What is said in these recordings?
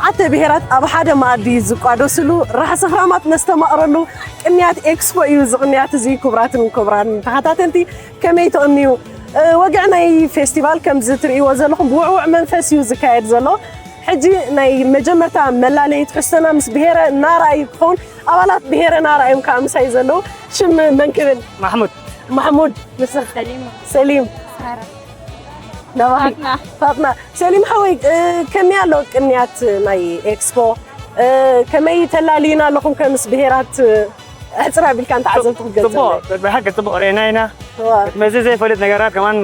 ዓተ ብሄራት ኣብ ሓደ መኣዲ ዝቋደስሉ፣ ራሕሲ ክራማት ነስተማቕረሉ ቅንያት ኤክስፖ እዩ እዚ ቅንያት እዚ። ክቡራትን ክቡራን ተኸታተልቲ፣ ከመይ ትቕንዩ? እ፣ ወግዒ ናይ ፌስቲቫል ከምዚ ትርእይዎ ዘለኹም ብውዕዉዕ መንፈስ እዩ ዝካየድ ዘሎ። ሕጂ ናይ መጀመርታ መላለዪ ትሕዝቶና ምስ ብሄረ ናራ እዩ ክኸውን። ኣባላት ብሄረ ናራ እዮም ከዓ ምሳይ ዘለዉ። ሽም መን ክብል? ማሕሙድ። ማሕሙድ፣ ንስኽ? ሰሊም። ሰሊም። ሳራ። ናባኺ? ፋጥና። ፋጥና። ሰሊም ሓወይ፣ እ፣ ከመይ ኣሎ ቅንያት ናይ ኤክስፖ? እ፣ ከመይ ተላልዩና ኣለኹም ከምስ ብሄራት? እ፣ ኣሕጽር ኣቢልካ ንተዓዘብቲ ክትገልጸልና? ጽቡቕ፣ ብሓቂ ጽቡቕ ርኢና ኢና። እዋ። መዚ ዘይፈልጥ ነገራት ከማን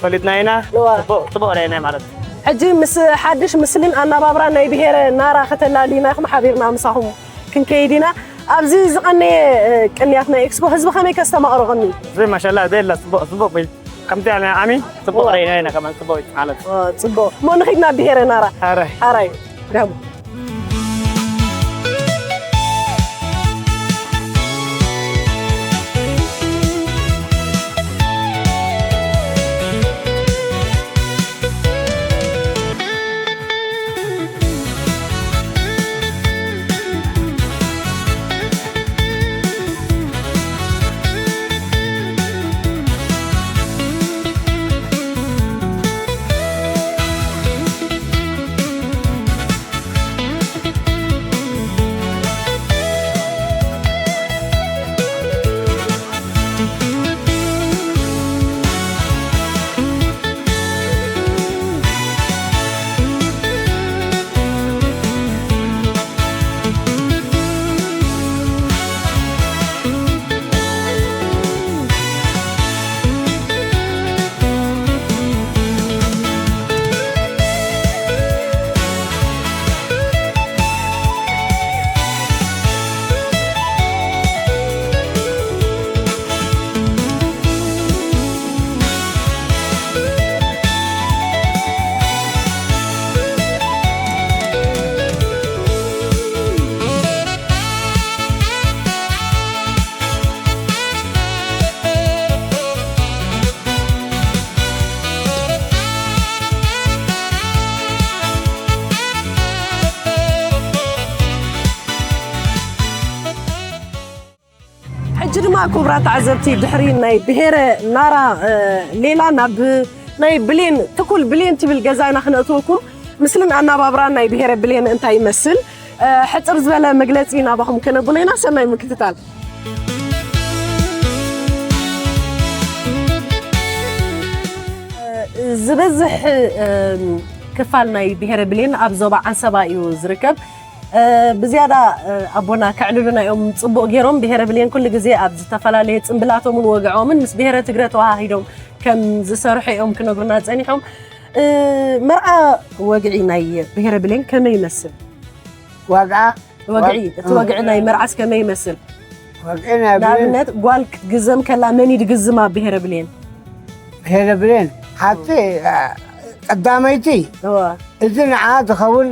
ፈሊጥና ኢና። እዋ። ጽቡቕ፣ ጽቡቕ ርኢና ማለት እዩ። ሕጂ ምስ ሓድሽ ምስልን ኣናባብራ ናይ ብሄረ ናራ ከተላልዩና ኢኹም፣ ሓቢርና ምሳኹም ክንከይድ ኢና። ኣብዚ ዝቐነየ፣ እ፣ ቅንያት ናይ ኤክስፖ ህዝቢ ከመይ ከስተማቕሮ ቀንዩ? እዚ ማሻላ፣ ቤላ ጽቡቕ፣ ጽቡቕ እዩ። ከምቲ ያለ ዓሚ ጽቡቕ እዋ። ርኢና ኢና ከማን ጽቡቕ እዩ ማለት። እዋ፣ ጽቡቕ። እሞ ንኺድ ናብ ብሄረ ናራ። ሓራይ። ሓራይ። ደሞ። ሕጂ ድማ ክቡራት ተዓዘብቲ፣ ድሕሪ ናይ ብሄረ ናራ፣ እ፣ ሌላ ናብ ናይ ብሌን፣ ትኩል ብሌን ትብል ገዛ ኢና ክነእትወኩም። ምስልን ኣናባብራን ናይ ብሄረ ብሌን እንታይ ይመስል፣ እ፣ ሕጽር ዝበለ መግለጺ ናባኹም ከነብሎ ኢና። ሰናይ ምክትታል። እ፣ ዝበዝሕ፣ እ፣ ክፋል ናይ ብሄረ ብሌን ኣብ ዞባ ዓንሰባ እዩ ዝርከብ። እ፣ ብዝያዳ፣ እ፣ ኣቦና ከዕልሉና እዮም ጽቡቕ ገይሮም። ብሄረ ብሌን ኩሉ ግዜ ኣብ ዝተፈላለየ ጽምብላቶምን ወግዖምን ምስ ብሄረ ትግረ ተዋሃሂዶም ከም ዝሰርሑ እዮም ክነግሩና ጸኒሖም። እ፣ መርዓ ወግዒ ናይ ብሄረ ብሌን ከመይ ይመስል? ዋግዓ? ወግዒ፣ ዋግ-፣ እቲ እ። ወግዒ ናይ መርዓስ ከመይ ይመስል? ወግዒ ናይ ብሌን ንኣብነት ጓል ክትግዘም ከላ መን እዩ ድግዝማ ብሄረ ብሌን? ብሄረ ብሌን፣ ሓንቲ፣ እ፣ ቀዳመይቲ፣ እዋ። እዚ ንዓ ዝኸውን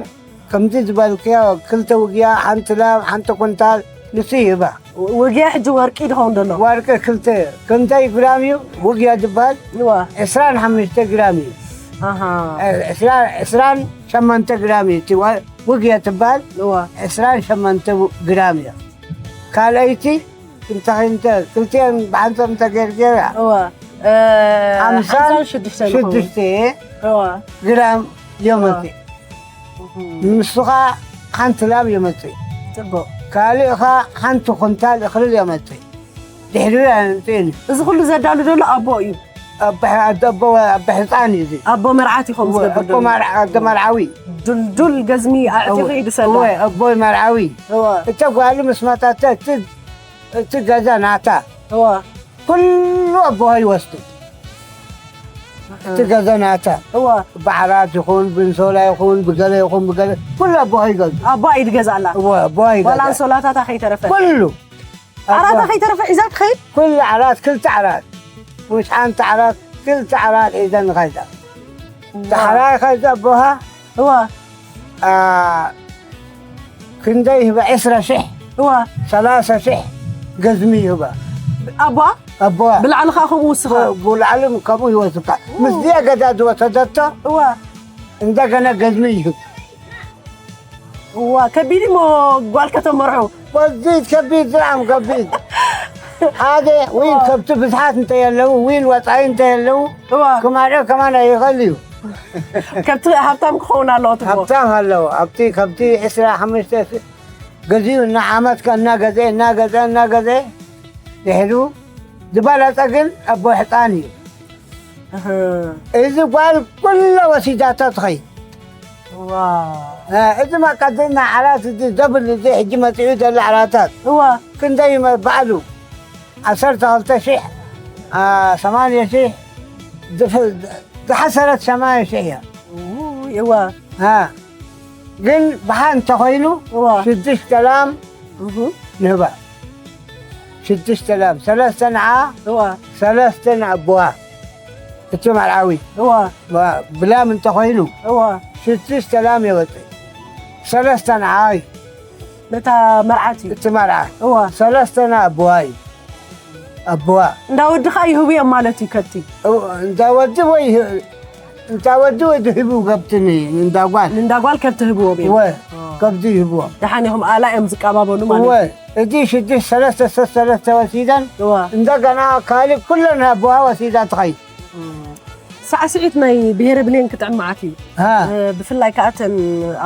ከምዚ ዝበልክዮ ክልተ ውግያ፣ ሓንቲ ላም፣ ሓንቲ ኩንታል፣ ንሱ ይህባ። ው-፣ ውግያ ሕጂ ወርቂ ድኸውን ዘሎ? ወርቂ ክልተ፣ ክንደይ ግራም እዩ ውግያ ዝበሃል? እዋ። ዕስራን ሓሙሽተ ግራም እዩ። ኣሃ። እ፣ ዕስራ፣ ዕስራን ሸሞንተ ግራም እዩ። እቲ ወ-፣ ውግያ ትበሃል እዋ። ዕስራን ሸሞንተ ው-፣ ግራም እዩ። ካልኣይቲ እንተ ኸይንተ ክልቲአን ብሓንሳብ እንተ ገርጌራ እዋ። እ፣ ሓምሳን ሓምሳን ሽዱሽተን ይኸውን። ሽዱሽተ እዋ። ግራም እዮም እዋ። መጽእ። እህ። ንሱ ኸኣ ሓንቲ ላም የመጽእ። ጽቡቕ። ካልእ ኸኣ ሓንቲ ኩንታል እኽሊ የመጽእ። ድሕሪኡ ኣየምጽእን እዩ። እዚ ኩሉ ዘዳሉ ዘሎ ኣቦ እዩ። ኣቦ ሕ-፣ ኣደ ኣቦ፣ ኣቦ ሕጻን እዩ እዚ። ኣቦ መርዓት ኢኹም እወ፣ ዝገብር ኣቦ ዘሎ። መርዓ-፣ ኣደ መርዓዊ። ዱልዱል ገዝሚ ኣዕጢቑ እወ፣ ይድሰላ። እወ፣ ኣቦ መርዓዊ። እወ። እተ ጓሉ ምስ መጸት እቲ፣ እቲ ገዛ ናታ። እወ። ኩሉ ኣቦኻ ይወስዱ። እቲ ገዛ ናታ። እወ። ብዓራት ይኹን፣ ብንሶላ ይኹን፣ ብገለ ይኹን፣ ብገለ፣ ኩሉ ኣቦኻ ይገዝኡ። ኣቦ እዩ ዝገዝኣላ። እወ፣ ኣቦኻ ዋላ ይገዝኣ። ኣንሶላታታ ከይተረፈ። ኩሉ። ዓራታ ኣቦ። ከይተረፈ ሒዛ ትኸይድ? ኩሉ ዓራት፣ ክልተ ዓራት። ውሽ ሓንቲ ዓራት፣ ክልተ ዓራት ሒዘን ይኸይዳ። እወ። ዳሕራይ ከዚ ኣቦኻ እወ። ኣ፣ ክንደይ ይህባ? ዕስራ ሽሕ፣ እዋ። ሰላሳ ሽሕ ገዝሚ ይህባ። ኣቦኣ? ኣቦኣ። ብላዕሊ ኸኣ ከምኡ ውስኻ? ብ-፣ ብላዕሊ ከምኡ ይወስካ። ኡ። ምስ ዚኣ ገዛ ዝወሰደቶ እዋ። እንደገና ገዝሚ ይህብ። እዋ፣ ከቢድ እሞ ጓል ከተመርሑ። ከቢድ፣ ከቢድ፣ ብጣዕሚ ከቢድ። ሓደ ዊል እዋ። ከብቲ ብዙሓት እንተየለዉ፣ ዊል ወፃኢ እንተየለዉ፣ እዋ። ክማርዖ ከማን ኣይኽእል እዩ። ከብቲ ሃብታም ክኸውን ኣለዎ ትብሎ። ሃብታም ኣለዎ። ኣብቲ ከብቲ ዕስራ ሓሙሽተ ገዚኡ እና ዓመት ከ እናገዘ፣ እናገዘ፣ እናገዘ ድሕሩ ዝበለፀ ግን ኣቦ ሕፃን እዩ። እህ። እዚ ጓል ኩሎ ወሲዳቶ ትኸይድ። ዋው። እ፣ እዚ መቀድና ዓራት እዚ ደብል እዚ ሕጂ መፂኡ ዘሎ ዓራታት። እዋ። ክንደይ መ-፣ በዓሉ? ዓሰርተ ክልተ ሺሕ፣ አ፣ ሰማንያ ሺሕ፣ ዝፍ-፣ ዝሓሰረት ሰማንያ ሺሕ እያ። ኡ፣ እዋ። አ፣ ግን ብሓ እንተኾይኑ እዋ። ሽዱሽተ ላም እሁ። ንህባ። ሽዱሽተ ላም፣ ሰለስተ ንዓ፣ እዋ። ሰለስተ ንኣቦዋ። እቲ መርዓዊ። እዋ። ዋ-፣ ብላም እንተኾይኑ፣ እዋ። ሽዱሽተ ላም የወፅእ። ሰለስተ ንዓይ። ነታ መርዓቲ። እቲ መርዓ። እዋ። ሰለስተ ንኣቦዋ እዩ። ኣቦዋ። እንዳ ወዲ ኸኣ ይህቡ እዮም ማለት እዩ ከብቲ። እው፣ እንዳ ወዲ ወይ ይህ-፣ እንዳ ወዲ ወይ ድህቡ ከብቲ ን-፣ እንዳ ጓል። እንዳ ጓል ከብቲ ህብዎም እዮም። እወ፣ ኦ። ከብቲ ይህብዎም። ደሓን ኢኹም፣ ኣላ እዮም ዝቀባበሉ ማለት እወ፣ እዩ። እቲ ሽዱሽተ፣ ሰለስተ፣ ሰለስተ፣ ሰለስተ ወሲደን፣ እወ። እንደገና ካልእ ኩለን ኣቦዋ ወሲዳ ትኸይድ። እም። ሳዕስዒት ናይ ብሄረ ብሌን ክጥዕም መዓት እዩ። ሃ። እ፣ ብፍላይ ከኣ እተን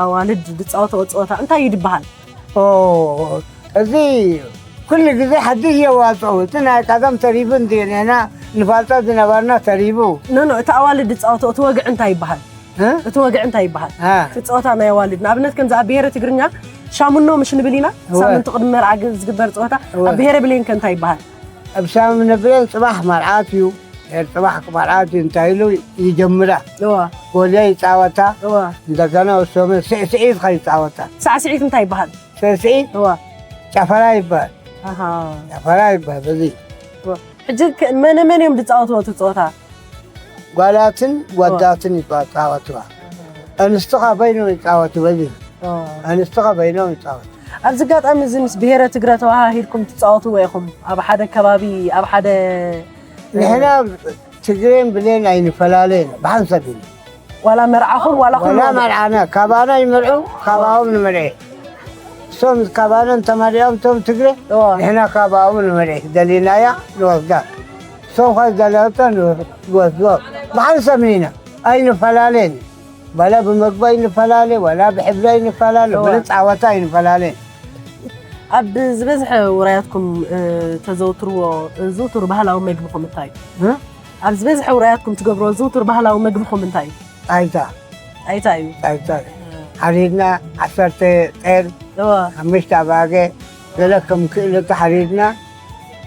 ኣዋልድ ዝጻወትኦ ጸወታ እንታይ እዩ ዝበሃል? ኦ፣ እዚ ኩሉ ግዜ ሓድሽ የዋጽኦ። እቲ ናይ ቀደም ተሪፉ እንድዩ፣ ንሕና ንፋልጦ ዝነበርና ተሪፉ። ኖ፣ ኖ፣ እቲ ኣዋልድ ዝጻወትኦ እቲ ወግዒ እንታይ ይበሃል? እ? እቲ ወግዒ እንታይ ይበሃል? እ። እቲ ጸወታ ናይ ኣዋልድ፣ ንኣብነት ከምዚ ኣብ ብሄረ ትግርኛ ሻሙኖ ምሽ ንብል ኢና፣ እወ። ሳምንቲ ቅድሚ መርዓ ግ-፣ ዝግበር ጸወታ፣ እወ። ኣብ ብሄረ ብሌን ከ እንታይ ይበሃል? ኣብ ሻሙኖ ብሌን ጽባሕ መርዓት እዩ፣ ድሕሪ ጽባሕ መርዓት እዩ እንታይ ኢሉ ይጀምራ። እወ። ጎልያ ይጻወታ፣ እወ። እንደገና ወሶመ ስዕስዒት ከይጻወታ። ሳዕስዒት እንታይ ይበሃል? ስዕስዒት እወ። ጨፈራ ይበሃል። ኣሃ። ጨፈራ ይበሃል፣ በዚ። እወ። ሕጂ ከ-፣ መነ መን እዮም ዝጻወትዎ እቲ ጸወታ? ጓላትን እወ። ወዳትን ይጻወትዋ። ኣንስቲ ኸኣ በይኖም ይጻወቱ፣ በዚ። እወ። ኣንስቲ ኸኣ በይኖም ይጻወቱ። ኣብዚ ኣጋጣሚ እዚ ምስ ብሄረ ትግረ ተወሃሂድኩም ትጻወትዎ ኢኹም? ኣብ ሓደ ከባቢ፣ ኣብ ሓደ ንሕና ትግሬን ብሌን ኣይንፈላለየን፣ ብሓንሳብ ኢና። ዋላ መርዓኹም፣ ዋላ ዋላ ኩሉ መርዓና፣ ካባና ይመርዑ፣ ካባኦም ንምርዒ። እሶም ካባና እንተመሪዖም እቶም ትግሬ፣ እዋ። ንሕና ካባኦም ንምርዒ። ደሊናያ ንወስዳ። እሶም ኸ ዝደለዮቶ ንወስዶ። ብሓንሳብ ኢና። ኣይንፈላለየን። ዋላ ብመግቢ ኣይንፈላለ፣ ዋላ ብሕብሪ ኣይንፈላለ፣ እዋ። ብንጻወታ ኣይንፈላለ። ኣብ ዝበዝሐ ውራያትኩም፣ እ፣ ተዘውትርዎ፣ እ፣ ዝውቱር ባህላዊ መግብኹም እንታይ እዩ? እ? ኣብ ዝበዝሐ ውራያትኩም ትገብርዎ ዝውቱር ባህላዊ መግብኹም እንታይ እዩ? ጣይታ። ጣይታ እዩ። ጣይታ። እ። ሓሪድና ዓሰርተ ጤል፣ እዋ። ሓሙሽተ ኣባገ፣ ገለ ከም ክእለቱ ሓሪድና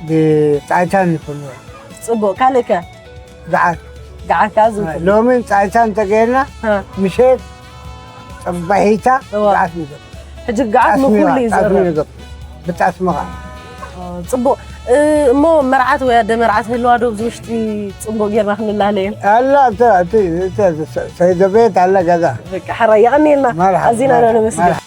ብጣይታ ንፍንዎ። ጽቡቕ። ካልእ ከ? ገዓት። ገዓት ከኣ ዝውቱር። ሎሚ ጣይታ እንተገይርና፣ እ። ምሸት ጽባሒታ እዋ። ገዓት ንገብር። ሕጂ ገዓት ጣስሚ ንኹሉ እዩ ጣስሚ ዝቕረብ። ንገብር። ብጣስሚ ኸኣ። ኦ፣ ጽቡቕ። እ፣ እሞ መርዓት ወይ ኣደ መርዓት ህልዋ ዶ ኣብዚ ውሽጢ ጽቡቕ ጌርና ክንላለየ? ኣላ፣ እተ-፣ እቲ፣ እቲ፣ ሰ-፣ ሰይደ ቤት ኣላ ገዛ። በቃ፣ ሕራይ የቐንየልና። መርሓባ፣ ኣዚና ኢና መርሓባ፣ ነመስግን። መርሓባ።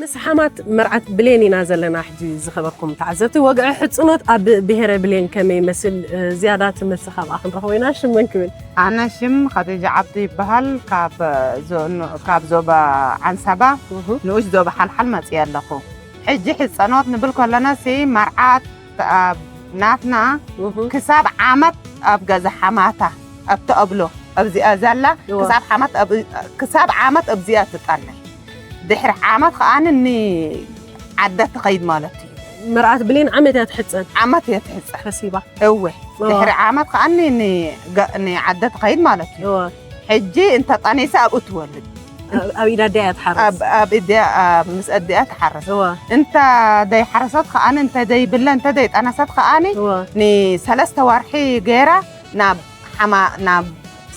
ምስ ሓማት መርዓት ብሌን ኢና ዘለና። ሕጂ ዝኸበርኩም ተዓዘብቲ፣ ወግዒ ሕጽኖት ኣብ ብሄረ ብሌን ከመይ ይመስል? እ፣ ዝያዳ ትምህርቲ ካብኣ ክንረኽቦ ኢና። ሽም መን ክብል? ኣነ ሽም ኸዲጃ ዓብዱ ይበሃል። ካብ ዞን-፣ ካብ ዞባ ዓንሳባ፣ እሁ። ንኡሽ ዞባ ሓልሓል መጽየ ኣለኹ። ሕጂ ሕጸኖት ንብል ከለናሲ መርዓት ኣብ ናትና እሁ። ክሳብ ዓመት ኣብ ገዛ ሓማታ ኣብ ተኣብሎ ኣብዚኣ ዘላ እዋ። ክሳብ ዓመት ኣብ-፣ ክሳብ ዓመት ኣብዚኣ ትጸንሕ። ድሕሪ ዓመት ከኣ ንዓደ ትኸይድ ማለት እዩ። መርዓት ብሌን ዓመት እያ ትሕጸን። ዓመት እያ ትሕጸን። ከሲባ። እወ። እዋ። ድሕሪ ዓመት ከኣ ን-፣ ንገ-፣ ንዓደ ትኸይድ ማለት እዩ። እዋ። ሕጂ እንተጠኒሳ ኣብኡ ትወልድ። ኣብ ኢዳ ኣዲኣ እያ ትሓርስ። ኣብ ኣብ ኢዲኣ ኣብ ምስ ኣዲኣ ትሓርስ። እዋ እንተ ደይሓረሰት ከኣኒ እንተ ደይብለ እንተ ደይጠነሰት ከኣኒ እዋ ንሰለስተ ወርሒ ገይራ ናብ ሓማ ናብ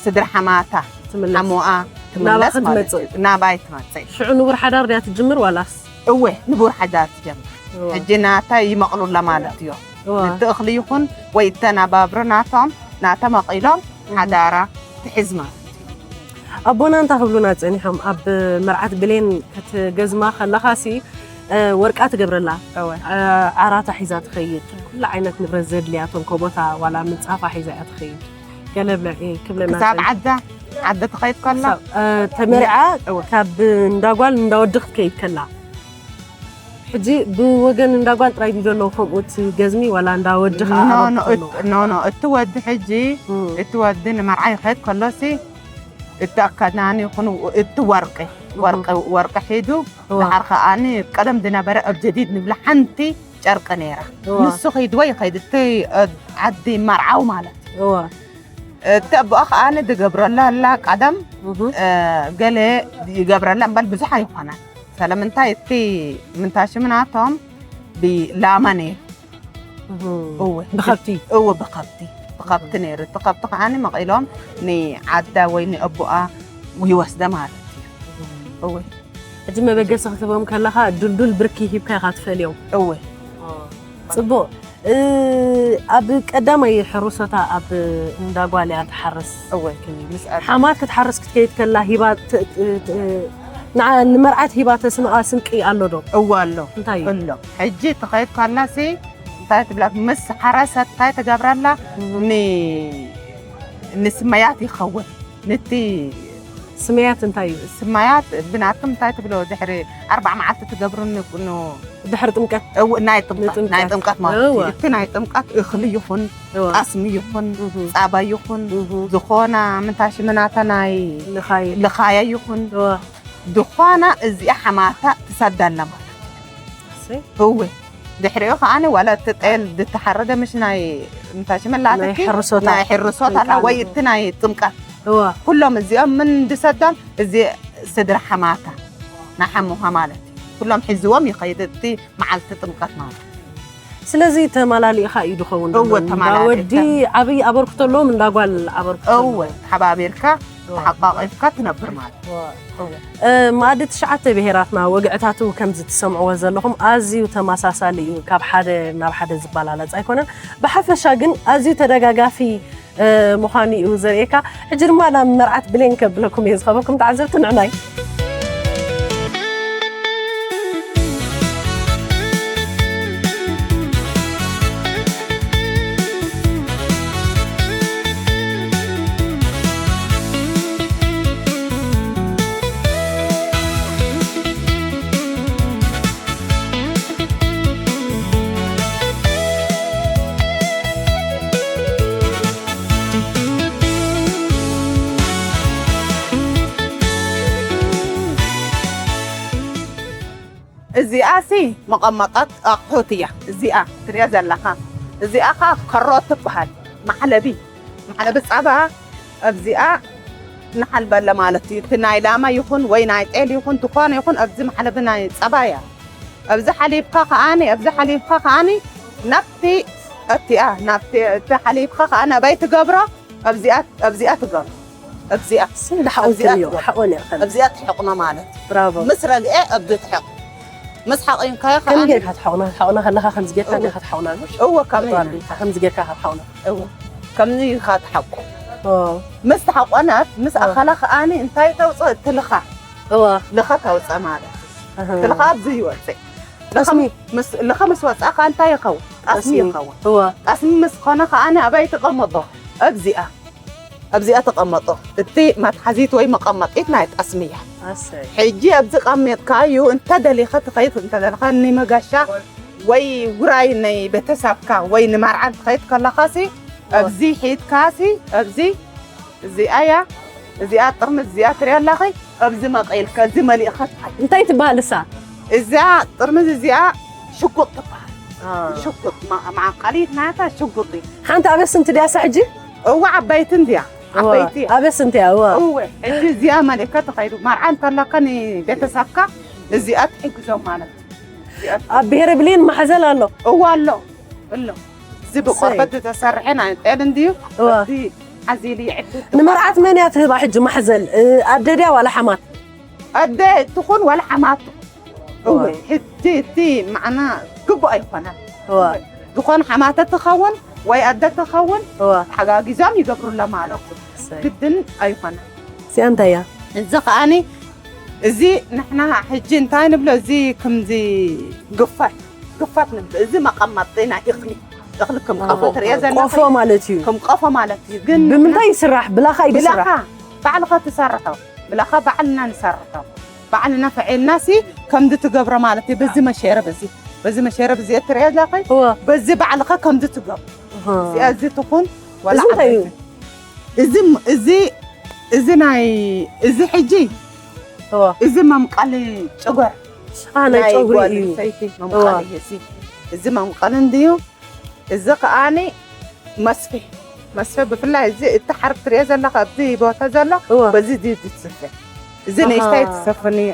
ስድራ ሓማታ ትምለስ። ሓሞኣ ናባኺ ትምለስ ማለት ትመጽእ። እዩ። ናባይ ትመጽእ። ሽዑ ንቡር ሓዳር ድያ ትጅምር ዋላስ? እወ ንቡር ሓዳር ትጀምር። እዋ ሕጂ ናታ ይመቕሉላ ማለት እዩ። እዋ እቲ እኽሊ ይኹን ወይ እተናባብሮ ናቶም ናተመቒሎም ሓዳራ ትሕዝ ማለት እዩ። ኣቦና እንታይ ክብሉና ጸኒሖም ኣብ መርዓት ብሌን ክትገዝማ ከለኻሲ እ፣ ወርቃ ትገብረላ እወ እ፣ ዓራታ ሒዛ ትኸይድ ኩሉ ዓይነት ንብረት ዘድልያ ተንኮቦታ ዋላ ምንጻፋ ሒዛ እያ ትኸይድ ገለ ብለ- እ፣ ክብለና ክሳብ ጸኒሑ። ዓዳ ዓዲ ትኸይድ ከላ ክሳብ፣ እ፣ ተመርዓ እወ ካብ እንዳጓል እንዳወዲ ክትከይድ ከላ ሕጂ ብወገን እንዳጓል ጥራይ ድዩ ዘለዉ ከምኡ እቲ ገዝሚ ዋላ እንዳወዲ ከዓ ኖ ኣባል ኖ ክኾኑ? እት- ኖ ኖ እቲ ወዲ ሕጂ እም፣ እቲ ወዲ ንመርዓ ይኸይድ ከሎሲ እቲ ኣከዳኒ ይኹን እቲ ወርቂ ወርቂ ወርቂ ሒዱ እዋ። ድሓር ከኣኒ ቀደም ዝነበረ ኣብ ጀዲድ ንብላ ሓንቲ ጨርቂ ነይራ እዋ። ንሱ ኸይድዎ ይኸይድ እቲ ኣብ ዓዲ መርዓው ማለት እዩ እዋ እቲ ኣቦኣ ከኣኒ ዝገብረላ ኣላ ቀደም እህ፣ እ፣ ገለ ይገብረላ እምበል ብዙሕ ኣይኮነን። ስለምንታይ እቲ ምንታሽም ናቶም ብላማ ነይሩ። እህ። እወ ብኸብቲ እወ ብኸብቲ ብኸብቲ ነይሩ። እቲ ከብቲ ከዓኒ መቒሎም ንዓዳ ወይ ንኣቦኣ ይወስደ ማለት እዩ። እወ ሕጂ መበገሲ ክትህቦም ከለኻ ዱልዱል ብርኪ ሂብካ ኢኻ ትፈልዮም። እወ ጽቡቕ እ፣ ኣብ ቀዳማይ ሕሩሰታ ኣብ እንዳጓል እያ ትሓርስ። እወ ምስ ኣብ ሓማት ክትሓርስ ክትከይድ ከላ ሂባ ት- ት- ት- ንዓ- ንመርዓት ሂባ ተስንቓ ስንቂ ኣሎ ዶ? እወ ኣሎ እንታይ እዩ? ኣሎ። ሕጂ ትኸይድ ከላሲ እንታይ ትብላ ምስ ሓረሰት እንታይ ትገብረላ ን ንስመያት ይኸውን ንቲ ስመያት እንታይ እዩ? ስመያት ብናትኩም እንታይ ትብሎ ድሕሪ ኣርባዕ መዓልቲ ትገብሩ ን- ን- ድሕሪ ጥምቀት እው ናይ ጥምቀት ንጥምቀት። ናይ ጥምቀት ማለት እዩ። እወ። እቲ ናይ ጥምቀት እኽሊ ይኹን እወ። ጠስሚ ይኹን እህ። ፃባ ይኹን እህ። ዝኾና ምንታሽ ምናታ ናይ ልኻይ ልኻያ ይኹን እወ። ዝኾና እዚኣ ሓማታ ትሰዳላ ማለት እሰይ። እወ ድሕሪኡ ከዓኒ ዋላ እቲ ጤል ዝተሓረደ ምሽ ናይ ምንታሽ መላትኪ ናይ ሕርሶታ። ናይ ሕርሶት ኣላ ወይ እቲ ናይ ጥምቀት እወ። ኩሎም እዚኦም ምን ድሰዶም እዚ ስድራ ሓማታ ናይ ሓሙኻ ማለት እዩ። ኩሎም ሒዝዎም ይኸይድ እቲ መዓልቲ ጥምቀት ማለት እዩ። ስለዚ ተመላሊእኻ እዩ ዝኸውን ዘሎ። እወ፣ ተመላሊእካ። ወዲ ዓብዪ ኣበርክቶ ኣለዎም እንዳ ጓል ኣበርክቶ እወ ኣለዎም። ተሓባቢርካ ተሓቋቂፍካ ትነብር ማለት እዩ። እወ። እ፣ መኣዲ ትሽዓተ ብሄራትና ወግዕታቱ ከምዚ ትሰምዕዎ ዘለኹም ኣዝዩ ተመሳሳሊ እዩ። ካብ ሓደ ናብ ሓደ ዝበላለፅ ኣይኮነን። ብሓፈሻ ግን ኣዝዩ ተደጋጋፊ እ፣ ምዃኑ እዩ ዘርእየካ። ሕጂ ድማ ናብ መርዓት ብሌን ከብለኩም እየ ዝኸበኩም ተዓዘብቲ ንዕናይ። እዚኣ ሲ መቐመጣት ኣቑሑት እያ። እዚኣ ትሪኣ ዘለኻ እዚኣ ኻ ከሮ ትበሃል። መሕለቢ መሕለቢ ጸባ ኣብዚኣ ንሓልበለ ማለት እዩ። እቲ ናይ ላማ ይኹን ወይ ናይ ጤል ይኹን ዝኾነ ይኹን ኣብዚ መሕለቢ ናይ ጸባ እያ። ኣብዚ ሓሊብካ ከኣኒ ኣብዚ ሓሊብካ ከኣኒ ናብቲ እቲኣ ናብቲ እቲ ሓሊብካ ከኣ ናባይ ትገብሮ ኣብዚኣ ኣብዚኣ ትገብሮ ኣብዚኣ ስም ድሓቆን ኣብዚኣ እዩ ትገብሮ። ሓቆን እያ ከም ኣብዚኣ ትሕቕኖ ማለት ብራቮ ምስ ረግኤ ኣብዚ ትሕቕ ምስ ሓቒንካዮ ከም ከኣ ጌርካ ትሓቑና ትሓቑና ከለኻ ከምዚ ጌርካ ዲኻ ትሓቑና እወ ከምዚ ጓል ዲኻ ከምዚ ጌርካ ኢኻ ትሓቑና እወ ከምዚ ኢኻ ትሓቁ ኦ ምስ ተሓቆነት ምስ እወ። ኣኸላ ከኣኒ እንታይ ተውፅእ እቲ ልኻ እዋ ልኻ ተውፅእ ማለት ኣህ። እቲ ልኻ ኣብዚ ይወፅእ ጠስሚ ምስ ልኻ ምስ ወፅኣ ከኣ እንታይ ይኸውን ጠስሚ ጠስሚ። ይኸውን እዋ ጠስሚ ምስ ኾነ ከኣኒ ኣበይ ትቐመጦ ኣብዚኣ ኣብዚኣ ተቐመጦ እቲ መትሓዚት ወይ መቐመጢት ናይ ጠስሚ እያ ኣሰይ ሕጂ ኣብዚ ቀሚጥካ እዩ እንተ ደሊኻ ትኸይድ እንተ ደለኻ ንመጋሻ ወይ ውራይ ናይ ቤተሰብካ ወይ ንመርዓ ትኸይድ ከለኻሲ ኣብዚ ሒድካሲ ኣብዚ እዚኣ እያ እዚኣ ጥርምዝ እዚኣ ትሪኣ ኣለኺ ኣብዚ መቐይልካ እዚ መሊእኻ ትኸይድ እንታይ ትበሃል እሳ እዚኣ ጥርምዝ እዚኣ ሽጉጥ ትበሃል ሽጉጥ ማ- ማዕቀሊት ናታ ሽጉጥ እዩ ሓንቲ ኣበስንቲ ድያሳ ሕጂ እዋ ዓባይቲ እንድያ እዋ፣ ዓበይቲ እያ። ኣበስ እንታይ እዋ። እወ፣ ሕጂ እዚኣ መሊእካ ተኸይዱ። መርዓ እንተለካ ንቤተሰብካ እዚኣ ትሕግዞም ማለት እዩ። እዚኣ ኣብ ብሄረ ብሌን ማሕዘል ኣሎ። እዋ ኣሎ። ኣሎ። እዚ ብቆርበት ዝተሰርሐ ናይ ጤል እንድዩ። እዋ። እዚ ሓዚሉ ይዕድል። ንመርዓት መን እያ ትህባ ሕጂ ማሕዘል? እ፣ ኣደ ድያ ዋላ ሓማት? ኣደ ትኹን ዋላ ሓማት ትኹን። እወ። እወ፣ ሕጂ እቲ መዓና ግቡእ ኣይኮነን። እዋ። ዝኾነ ሓማተ ትኸውን ወይ ኣደ ትኸውን እዋ። ተሓጋጊዞም ይገብሩላ ማለት እዩ። እሰይ። ግድን ኣይኮነን። እዚኣ እንታይ እያ? እዚ ከኣኒ እዚ ንሕና ሕጂ እንታይ ንብሎ፣ እዚ ከምዚ ግፋት፣ ግፋት ንብሎ። እዚ መቐመጢ ናይ እኽሊ፣ እኽሊ ከም ቀፎ ቆፎ። ትርእዮ ዘለኻ ቆፎ ማለት እዩ። ከም ቀፎ ማለት እዩ። ግን ብምንታይ ይስራሕ? ብላኻ እዩ ዝስራሕ? ብላኻ ባዕልኻ ትሰርሖ። ብላኻ ባዕልና ንሰርሖ። ባዕልና ፈዒልና ሲ ከምዚ ትገብሮ ማለት እዩ። በዚ መሸረብ እዚ፣ በዚ መሸረብ እዚ እትርእዮ ዘለኺ፣ እወ። በዚ ባዕልኻ ከምዚ ትገብሮ። እህ። እዚኣ እዚ ትኹን ወላ እዚ እንታይ እዩ? ዓበይቲ። እዚ፣ እዚ፣ እዚ ናይ፣ እዚ ሕጂ፣ እወ። እዚ መምቀሊ ጨጎር። አ፣ ናይ ናይ ጨጉሪ ጓል እዩ። ኣንስተይቲ እወ። መምቀሊ እዩ እዚ። እዚ መምቀሊ እንድዩ። እዚ ከኣኒ መስፌ። መስፌ ብፍላይ እዚ እቲ ሓርብ ትርእዮ ዘለኻ ኣብዚ ቦታ ዘሎ፣ እወ። በዚ ድዩ ዝስፈ። እዚ ኣሃ። ንእሽተይ ትሰፍን እዩ።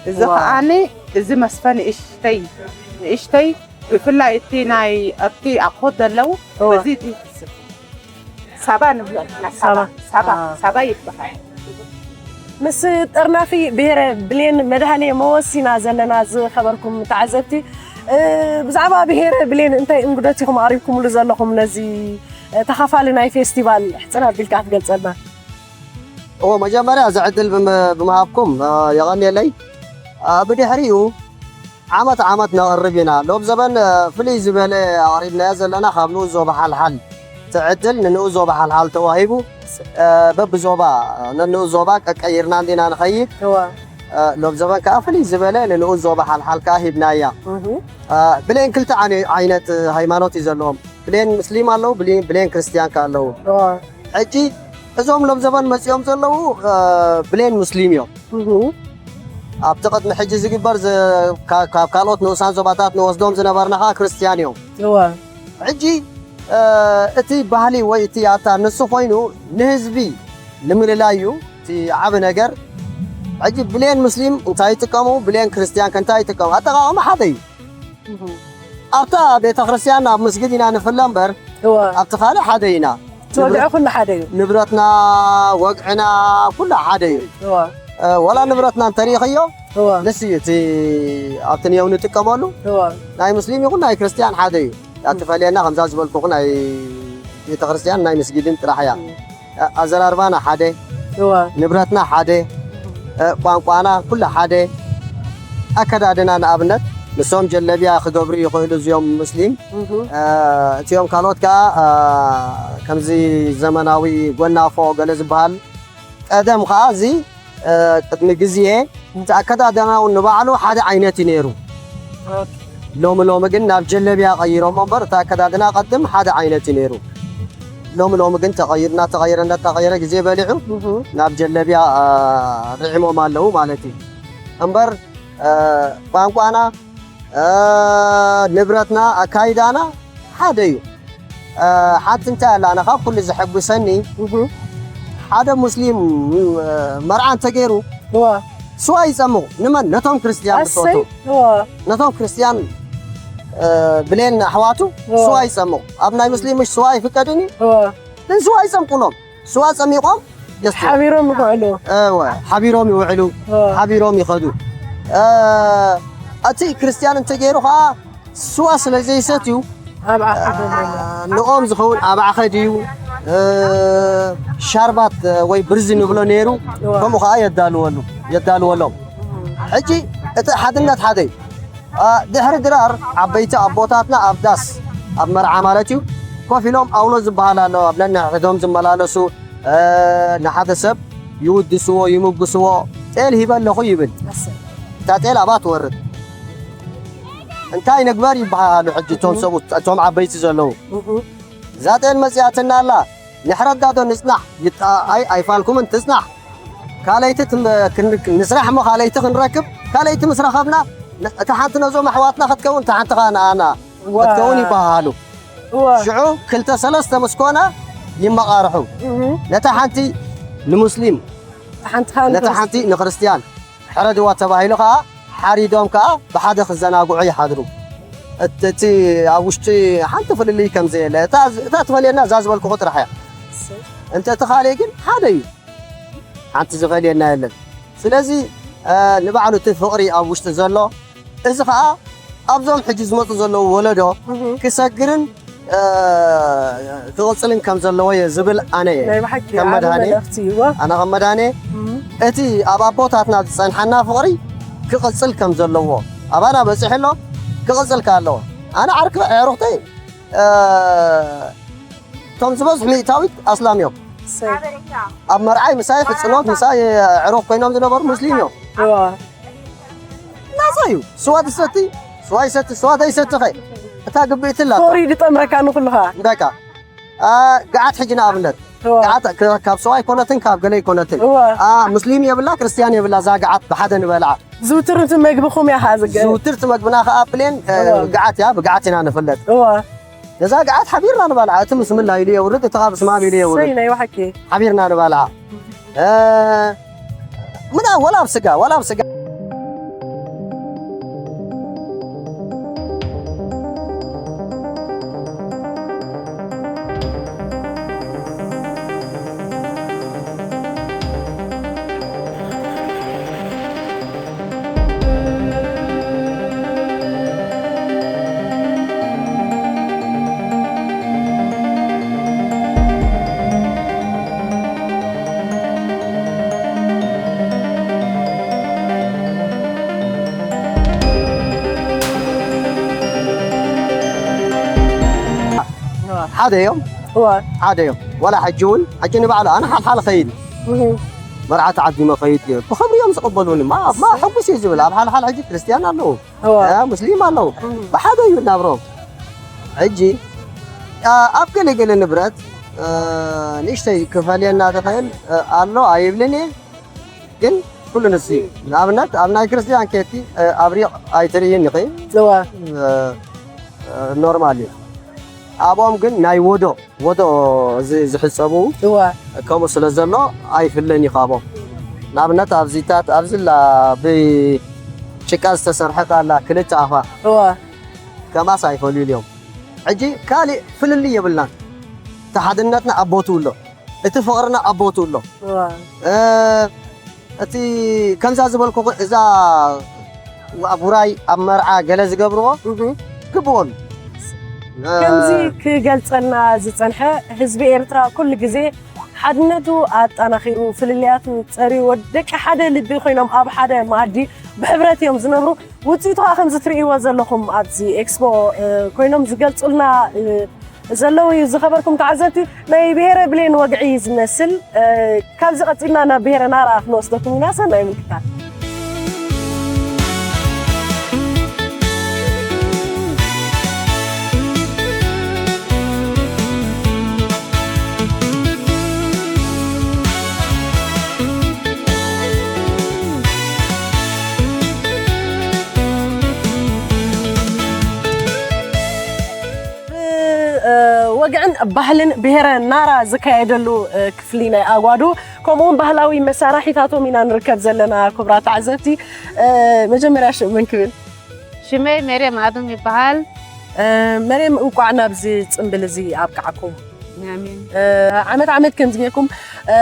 እዚ ዋው። ከኣኒ፣ እዚ መስፈ ንእሽተይ፣ ንእሽተይ፣ ብፍላይ እቲ ናይ ኣብቲ ኣቑሑት ዘለዉ፣ እወ። በዚ ድዩ ትስፈ። ሳባ ንብሎ፣ ሳባ። ሳባ፣ ሳባ፣ ኣዎ። ሳባ ይበሃል። ምስ ጠርናፊ ብሄረ ብሌን መድሃኔ መወሲና ዘለና ዝኸበርኩም ተዓዘብቲ፣ እ፣ ብዛዕባ ብሄረ ብሌን እንታይ እንግዶት ኢኹም ኣቕሪብኩምሉ ዘለኹም ነዚ፣ እ፣ ተኻፋሊ ናይ ፌስቲቫል? ሕጽር ኣቢልካ ክትገልጸልና። እዎ፣ መጀመርያ እዚ ዕድል ብም-፣ ብምሃብኩም፣ እ፣ የቐንየለይ። እ፣ ብድሕሪኡ ዓመት ዓመት ነቕርብ ኢና። ሎም ዘበን፣ እ፣ ፍልይ ዝበለ ኣቕሪብናዮ ዘለና ካብ ንኡስ ዞባ ሓልሓል እቲ ዕድል ንንኡስ ዞባ ሓልሓል ተዋሂቡ፣ እ፣ በብዞባ፣ እ፣ ነንኡስ ዞባ ቀቀይርና እንዲና ንኸይድ። እወ። እ፣ ሎም ዘበን ከኣ ፍልይ ዝበለ ንንኡስ ዞባ ሓልሓል ከኣ ሂብናያ። እህ። እ፣ ብሌን ክልተ ዓነ-፣ ዓይነት ሃይማኖት እዩ ዘለዎም። ብሌን ሙስሊም ኣለዉ፣ ብሌን፣ ብሌን ክርስትያን ከኣ ኣለዉ። እወ። ሕጂ እዞም ሎም ዘበን መጺኦም ዘለዉ፣ እ፣ ብሌን ሙስሊም እዮም። እህ። ኣብቲ ቅድሚ ሕጂ ዝግበር ዝ-፣ ካ-፣ ካብ ካልኦት ንኡሳን ዞባታት ንወስዶም ዝነበርና ኸኣ ክርስትያን እዮም። እወ። ሕጂ፣ እ፣ እቲ ባህሊ ወይ እቲ ኣታ ንሱ ኮይኑ ንህዝቢ ንምልላይ እዩ እቲ ዓቢ ነገር። ሕጂ ብሌን ሙስሊም እንታይ ይጥቀሙ፣ ብሌን ክርስትያን ከ እንታይ ይጥቀሙ? ኣጠቓቕማ ሓደ እዩ። እህ። ኣብታ ቤተ ክርስትያን ኣብ መስጊድ ኢና ንፍለ እምበር፣ እወ። ኣብቲ ካልእ ሓደ ኢና። እቲ ወግዒ ኩሉ ሓደ እዩ። ንብረትና፣ ወግዕና፣ ኩሉ ሓደ እዩ። እወ። እ፣ ወላ ንብረትና እንተሪእኽዮ፣ እወ። ንሱ እዩ እቲ ኣብቲ ንየው ንጥቀመሉ። እወ። ናይ ሙስሊም ይኹን ናይ ክርስትያን ሓደ እዩ። እያ ትፈልየና፣ ከምዛ ዝበልኩኹ ናይ ቤተ ክርስትያን ናይ መስጊድን ጥራሕ እያ። እም። እ፣ ኣዘራርባና ሓደ፣ እወ። ንብረትና ሓደ፣ እ፣ ቋንቋና ኩሉ ሓደ፣ ኣከዳድና ንኣብነት ንሶም ጀለቢያ ክገብሩ ይኽእሉ እዚኦም ሙስሊም። እህ። እ፣ እቲኦም ካልኦት ከኣ፣ እ፣ ከምዚ ዘመናዊ ጎናፎ ገለ ዝበሃል። ቀደም ከኣ እዚ፣ እ፣ ቅድሚ ግዜ እቲ ኣከዳድና እውን ንባዕሉ ሓደ ዓይነት እዩ ነይሩ። ኦኬ። ሎሚ ሎሚ ግን ናብ ጀለቢያ ቀይሮሞ እምበር እቲ ኣከዳድና ቀድም ሓደ ዓይነት እዩ ነይሩ። ሎሚ ሎሚ ግን ተቐይሩ፣ እናተቐየረ፣ እናተቐየረ ግዜ በሊዑ እህ። ናብ ጀለቢያ፣ እ፣ ርዒሞም ኣለዉ ማለት እዩ። እምበር፣ እ፣ ቋንቋና፣ እ፣ ንብረትና፣ ኣካይዳና ሓደ እዩ። እ፣ ሓንቲ እንታይ ኣላ፣ ኣነ ካብ ኩሉ ዘሐጉሰኒ፣ እህ። ሓደ ሙስሊም፣ እ፣ መርዓ እንተገይሩ፣ እዋ። ስዋ ይጸምቑ። ንመን? ነቶም ክርስትያን ኣሰይ፣ ብጾቱ። እዋ። ነቶም ክርስትያን፣ እ፣ ብሌን ኣሕዋቱ እዋ። ስዋ ይጸምቑ። ኣብ ናይ ሙስሊም ምሽ ስዋ ኣይፍቀድን እዩ። እዋ። ግን ስዋ ይጸምቁሎም። ስዋ ጸሚቖም የስትዩ። ሓቢሮም ይውዕሉ። እወ፣ ሓቢሮም ይውዕሉ። እዋ። ሓቢሮም ይኸዱ። እ፣ እቲ ክርስትያን እንተገይሩ ኸኣ ስዋ ስለ ዘይሰትዩ፣ ኣብ ዓኻ እ፣ ንኦም ዝኸውን ኣብ ዓኸ ድዩ፣ እ፣ ሻርባት ወይ ብርዚ ንብሎ ነይሩ። እዋ። ከምኡ ኸኣ የዳልወሉ፣ የዳልወሎም። ሕጂ እቲ ሓድነት ሓደ እዩ። እ፣ ድሕሪ ድራር ዓበይቲ ኣቦታትና ኣብ ዳስ፣ ኣብ መርዓ ማለት እዩ፣ ኮፍ ኢሎም ኣውሎ ዝበሃል ኣሎ፣ ኣብ ነንሕድሕዶም ዝመላለሱ፣ እ፣ ንሓደ ሰብ ይውድስዎ፣ ይምጉስዎ። ጤል ሂበ ኣለኹ ይብል። ኣሰይ። እታ ጤል ኣብኣ ትወርድ። እንታይ ንግበር ይበሃሃሉ ሕጂ እቶም እህ። ሰብኡት፣ እቶም ዓበይቲ ዘለዉ። እህ። እዛ ጤል መጺኣትና ኣላ፣ ንሕረዳ ዶ ንጽናሕ? ይጣ-፣ ኣይ፣ ኣይፋልኩምን ትጽናሕ። ካልኣይቲ ትም-፣ ክን-፣ ንስራሕ እሞ ካልኣይቲ ክንረክብ፣ ካልኣይቲ ምስ ረኸብና፣ ን-፣ እታ ሓንቲ ነዞም ኣሕዋትና ክትከውን፣ እታ ሓንቲ ኸኣ ንኣና እዋ። ክትከውን ይበሃሃሉ። እዋ። ሽዑ ክልተ ሰለስተ ምስ ኮነ፣ ይመቓርሑ። ነታ ሓንቲ ንሙስሊም፣ ሓንቲ ነታ ሓንቲ ንክርስትያን ሕረድዋ ተባሂሉ ከዓ ሓሪዶም ከዓ ብሓደ ክዘናግዑ ይሓድሩ። እቲ እቲ ኣብ ውሽጢ ሓንቲ ፍልልይ ከም ዘየለ፣ እታ እታ ትፈልየና እዛ ዝበልኩኹ ጥራሕ እያ። እንተ እቲ ካልእ ግን ሓደ እዩ። ሓንቲ ዝፈልየና የለን። ስለዚ፣ እ፣ ንባዕሉ እቲ ፍቕሪ ኣብ ውሽጢ ዘሎ፣ እዚ ኸኣ ኣብዞም ሕጂ ዝመጹ ዘለዉ ወለዶ እህ። ክሰግርን፣ እ፣ ክቕጽልን ከም ዘለዎ እየ ዝብል ኣነ እየ። ናይ ብሓቂ ከም ዓቢ መድሃኔ፣ መልእኽቲ እዩ። ኣነ ከም መድሃኔ፣ እህ። እቲ ኣብ ኣቦታትና ዝጸንሓና ፍቕሪ ክቕጽል ከም ዘለዎ፣ ኣባና በጺሑ ኣሎ፣ ክቕጽል ከኣ ኣለዎ። ኣነ ዓርኪ ኣዕሩኽተይ፣ እ፣ እቶም ዝበዝሑ ሚእታዊት ኣስላም እዮም። እሰይ። ኣብ መርዓይ ምሳይ፣ ሕጽኖት ምሳይ፣ ዕሩኽ ኮይኖም ዝነበሩ ሙስሊም እዮም። እዋ። ናጻ እዩ። ስዋ ትሰቲ፣ ስዋ ይሰቲ፣ ስዋ ተይሰቲ ኸ እታ ግብእቲ ኣላቶ። ፍቕሪ ድጠምረካ ንኹልኻ። በቃ። አ፣ ገዓት ሕጂ ንኣብነት። እዋ። ገዓት ከ-፣ ካብ ስዋ ኣይኮነትን፣ ካብ ገለ ኣይኮነትን። እዋ። አ፣ ሙስሊም የብላ፣ ክርስትያን የብላ፣ እዛ ገዓት ብሓደ ንበልዓ። ዝውትርቲ መግብኹም እያ ኸዓ ዝገ-፣ ዝውትርቲ መግብና ኸዓ ፕሌን፣ እ፣ እዋ። ገዓት እያ፣ ብገዓት ኢና ንፍለጥ። እዋ። ነዛ ገዓት ሓቢርና ንበልዓ፣ እቲ ምስምላ ኢሉ የውርድ፣ እቲ ኻብ ስማም ኢሉ የውርድ። እሰይ፣ ናይ ብሓቂ። ሓቢርና ንበልዓ። እ፣ ምና ወላ ኣብ ስጋ፣ ወላ ኣብ ስጋ። ሓደ እዮም። እዋ። ሓደ እዮም። ዋላ ሕጂ እውን፣ ሕጂ ንባዕሉ ኣነ ሓልሓል ኸይድ። እህ። መርዓ ተዓዲመ ኸይድ እየ። ብኽብሪ እዮም ዝቕበሉኒ። ማ፣ ማ ሕጉስ እየ ዝብል። ኣብ ሓልሓል ሕጂ ክርስትያን ኣለዉ። እዋ። እ፣ ሙስሊም ኣለዉ። እህ። ብሓደ እዩ ናብሮም። ሕጂ፣ ኣ፣ ኣብ ገለ ገለ ንብረት፣ እ፣ ንእሽተይ ክፈልየና ዝኽእል፣ እ፣ ኣሎ ኣይብልን እየ። ግን ኩሉ ንሱ እዩ። ንኣብነት፣ ኣብ ናይ ክርስትያን ኬቲ፣ እ፣ ኣብሪቕ ኣይትርእይን ኢኺ። እዋ። እ፣ እ፣ ኖርማል እዩ። ኣብኦም ግን ናይ ወዶ፣ ወዶ ዝ-፣ ዝሕጸቡ እዋ። ከምኡ ስለ ዘሎ ኣይፍለን እዩ ካብኦም። ንኣብነት፣ ኣብዚታት፣ ኣብዚላ ብጭቃ ዝተሰርሐት ኣላ፣ ክልተ ኣፋ። እዋ። ከማስ ኣይፈልዩን እዮም። ሕጂ ካሊእ ፍልልይ የብልናን። እቲ ሓድነትና ኣብ ቦትኡ ኣሎ። እቲ ፍቕርና ኣብ ቦትኡ ኣሎ። እዋ። እ፣ እቲ ከምዛ ዝበልኩኹ እዛ ኣብ ውራይ ኣብ መርዓ ገለ ዝገብርዎ እህ። ግብኦን። እ፣ ከምዚ ክገልጸልና ዝጸንሐ ህዝቢ ኤርትራ ኩሉ ግዜ ሓድነቱ ኣጠናኺሩ፣ ፍልልያቱ ጸርዩ፣ ደቂ ሓደ ልቢ ኮይኖም ኣብ ሓደ መኣዲ ብሕብረት እዮም ዝነብሩ። ውጽኢቱ ኸኣ ከምዚ ትርእይዎ ዘለኹም ኣብዚ ኤክስፖ፣ እ፣ ኮይኖም ዝገልጹልና፣ እ፣ ዘለዉ እዩ። ዝኸበርኩም ተዓዘብቲ፣ ናይ ብሄረ ብሌን ወግዒ ዝመስል፣ እ፣ ካብዚ ቀጺልና ናብ ብሄረ ናራ ክንወስደኩም ኢና። ሰናይ ምክታል። ብ-፣ እ፣ ወግዕን ባህልን ብሄረ ናራ ዝካየደሉ፣ እ፣ ክፍሊ ናይ ኣጓዱ፣ ከምኡውን ባህላዊ መሳርሒታቶም ኢና ንርከብ ዘለና። ክቡራት ተዓዘብቲ፣ እ፣ መጀመርያ ሽም መን ክብል? ሽመይ መርየም ኣዱም ይበሃል። እ፣ መርየም፣ እንቋዕ ናብዚ ጽምብል እዚ ኣብቃዕኩም። ኣሜን። እ፣ ዓመት ዓመት ከምዚ ጌርኩም፣ እ፣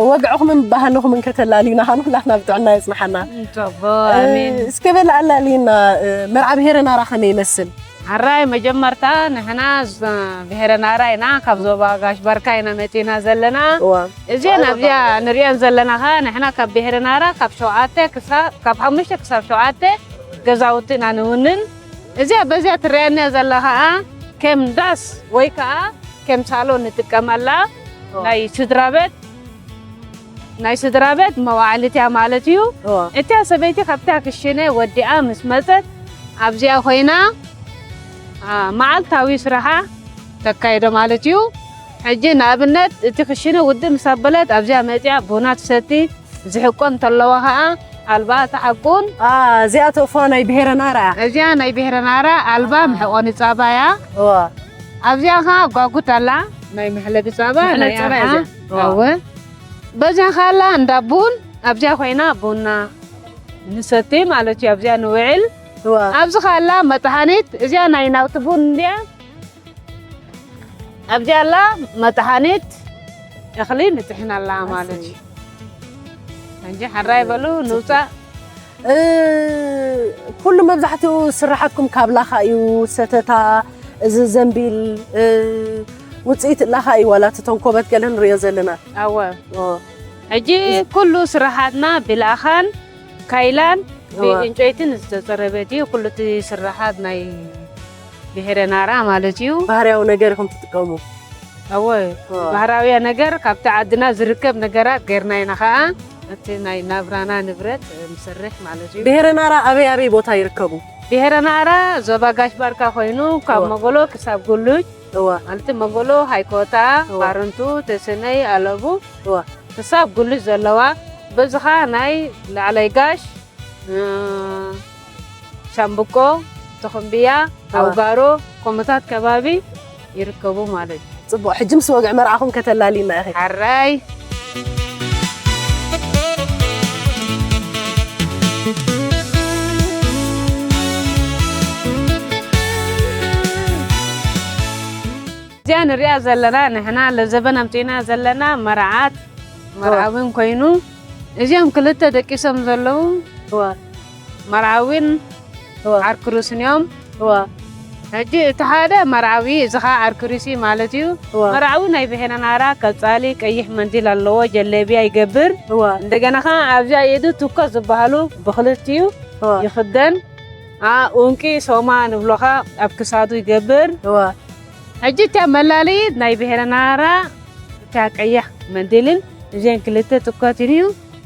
ወግዕኹምን ባህልኹምን ከተላልዩና፣ ኸዓ ንኹላትና ብጥዕና የጽንሓና። ጽቡቕ፣ እ፣ ኣሜን። እስከ በል ኣላልዩና፣ እ፣ መርዓ ብሄረ ናራ ከመይ ይመስል? ሕራይ መጀመርታ ንሕና ዝ-፣ ብሄረ ናራ ኢና፣ ካብ ዞባ ጋሽ ባርካ ኢና መጺና ዘለና። እዋ። እዚአን ኣብዚኣ ንሪአን ዘለና ኸዓ ንሕና ካብ ብሄረ ናራ ካብ ሸውዓተ ክሳ-፣ ካብ ሓሙሽተ ክሳብ ሸውዓተ ገዛውቲ ኢና ንውንን። እዚኣ በዚኣ ትረአየና ዘላ ኸዓ ከም ዳስ ወይ ከዓ ከም ሳሎን ንጥቀመላ እዋ። ናይ ስድራ ቤት ናይ ስድራ ቤት መዋዕሊት እያ ማለት እዩ። እዋ። እታ ሰበይቲ ካብታ ክሽነ ወዲኣ ምስ መጸት ኣብዚኣ ኮይና፣ አ፣ መዓልታዊ ስራሓ ተካይዶ ማለት እዩ። ሕጂ ንኣብነት እቲ ክሽነ ውድእ ምስ ኣበለት ኣብዚኣ መጺኣ ቡና ትሰቲ፣ ዝሕቆ እንተለዋ ኸዓ ኣልባ ትሓቁን። አ፣ እዚኣ ተፋ ናይ ብሄረ ናራ እያ። እዚኣ ናይ ብሄረ ናራ ኣልባ አ። መሕቆኒ ጻባ እያ። እዋ። ኣብዚኣ ኸዓ ጓጉት ኣላ። ናይ መሕለቢ ጸባ መሕለቢ ናይ ጸባ ኣሓ እዚኣ። ኣወ በዛ ካላ እንዳ ቡን ኣብዚኣ ኮይና ቡና ንሰቲ ማለት እዩ ኣብዚኣ ንውዕል እዋ ኣብዚ ካላ መጥሓኒት እዚኣ ናይ ናውቲ ቡን እንዲያ ኣብዚኣ ኣላ መጥሓኒት እኽሊ ንጥሕን ኣላ ማለት እዩ እንጂ ሓራይ በሉ ንውፃእ እ፣ ኩሉ መብዛሕትኡ ስራሓትኩም ካብ ላኻ እዩ። ሰተታ፣ እዚ ዘንቢል፣ እ፣ ውፅኢት ላኻ እዩ። ዋላ እቲ ተንኮበት ገለ ንሪኦ ዘለና። ኣወ ኦ፣ ሕጂ ኩሉ ስራሓትና ብላኻን ካይላን እዋ። ብእንጨይትን ዝተፀረበ ድዩ ኩሉ እቲ ስራሓት ናይ ብሄረ ናራ ማለት እዩ ባህርያዊ ነገር ኢኹም ትጥቀሙ። ኣወ እዋ። ባህራውያ ነገር ካብቲ ዓድና ዝርከብ ነገራት ገርና ኢና ከዓ እቲ ናይ ናብራና ንብረት ንሰርሕ ማለት እዩ ብሄረ ናራ ኣበይ ኣበይ ቦታ ይርከቡ? ብሄረ ናራ ዞባ ጋሽ ባርካ ኮይኑ ካብ እዋ። መጎሎ ክሳብ ጉሉጅ እዋ ማለት መጎሎ ሃይኮታ እዋ። ባረንቱ ተሰነይ ኣለቡ እዋ ክሳብ ጉሉጅ ዘለዋ በዝኻ ናይ ላዕላይ ጋሽ እ፣ ሻምብቆ ተኾምብያ እዋ። ኣውጋሮ ኮመታት ከባቢ ይርከቡ ማለት እዩ ፅቡቅ። ሕጂ ምስ ወግዒ መርዓኹም ከተላልይና ኢኺ። ሓራይ እዚኣ ንሪኣ ዘለና ንሕና ለዘበን ኣምፂእና ዘለና መርዓት መርዓውን ኮይኑ እዚኦም ክልተ ደቂሶም ዘለዉ እዋ መርዓዊን እዋ ዓርክሩስን እዮም እዋ ሕጂ እቲ ሓደ መርዓዊ እዚ ኸዓ ዓርክሩሲ ማለት እዩ እዋ መርዓዊ ናይ ብሄረ ናራ ቀፃሊ ቀይሕ መንዲል ኣለዎ ጀለቢያ ይገብር እዋ እንደገና ኸዓ ኣብዚኣ ኢዱ ትኮ ዝበሃሉ ብክልቲኡ እዋ ይኽደን ዓ ኡንቂ ሶማ ንብሎኻ ኣብ ክሳዱ ይገብር እዋ ሕጂ እታ መላለይት ናይ ብሄረ ናራ እታ ቀያሕ መንዲልን እዚአን ክልተ ትኳትን እዩ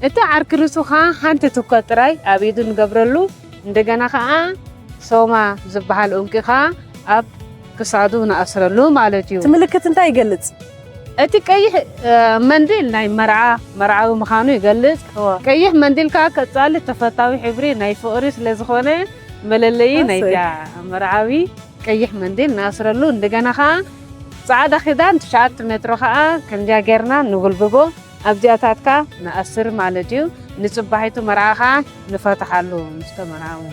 እቲ ዓርክርሱ ኸዓ ሓንቲ ትኳ ጥራይ ኣብ ኢዱ ንገብረሉ እንደገና ኸዓ ሶማ ዝበሃል ኡንቂ ኸዓ ኣብ ክሳዱ ንኣስረሉ ማለት እዩ እቲ ምልክት እንታይ ይገልፅ? እቲ ቀይሕ መንዲል ናይ መርዓ መርዓዊ ምዃኑ ይገልፅ ቀይሕ መንዲል ከዓ ቀፃሊ ተፈታዊ ሕብሪ ናይ ፍቕሪ ስለዝኾነ መለለዪ ናይታ መርዓዊ ቀይሕ መንዲል ንኣስረሉ እንደገና ከዓ ፃዕዳ ክዳን ትሽዓተ ሜትሮ ከዓ ከምዚኣ ጌርና ንጉልብቦ ኣብዚኣታትካ ንኣስር ማለት እዩ ንፅባሒቱ መርዓ ከዓ ንፈትሓሉ ምስተ መርዓዊ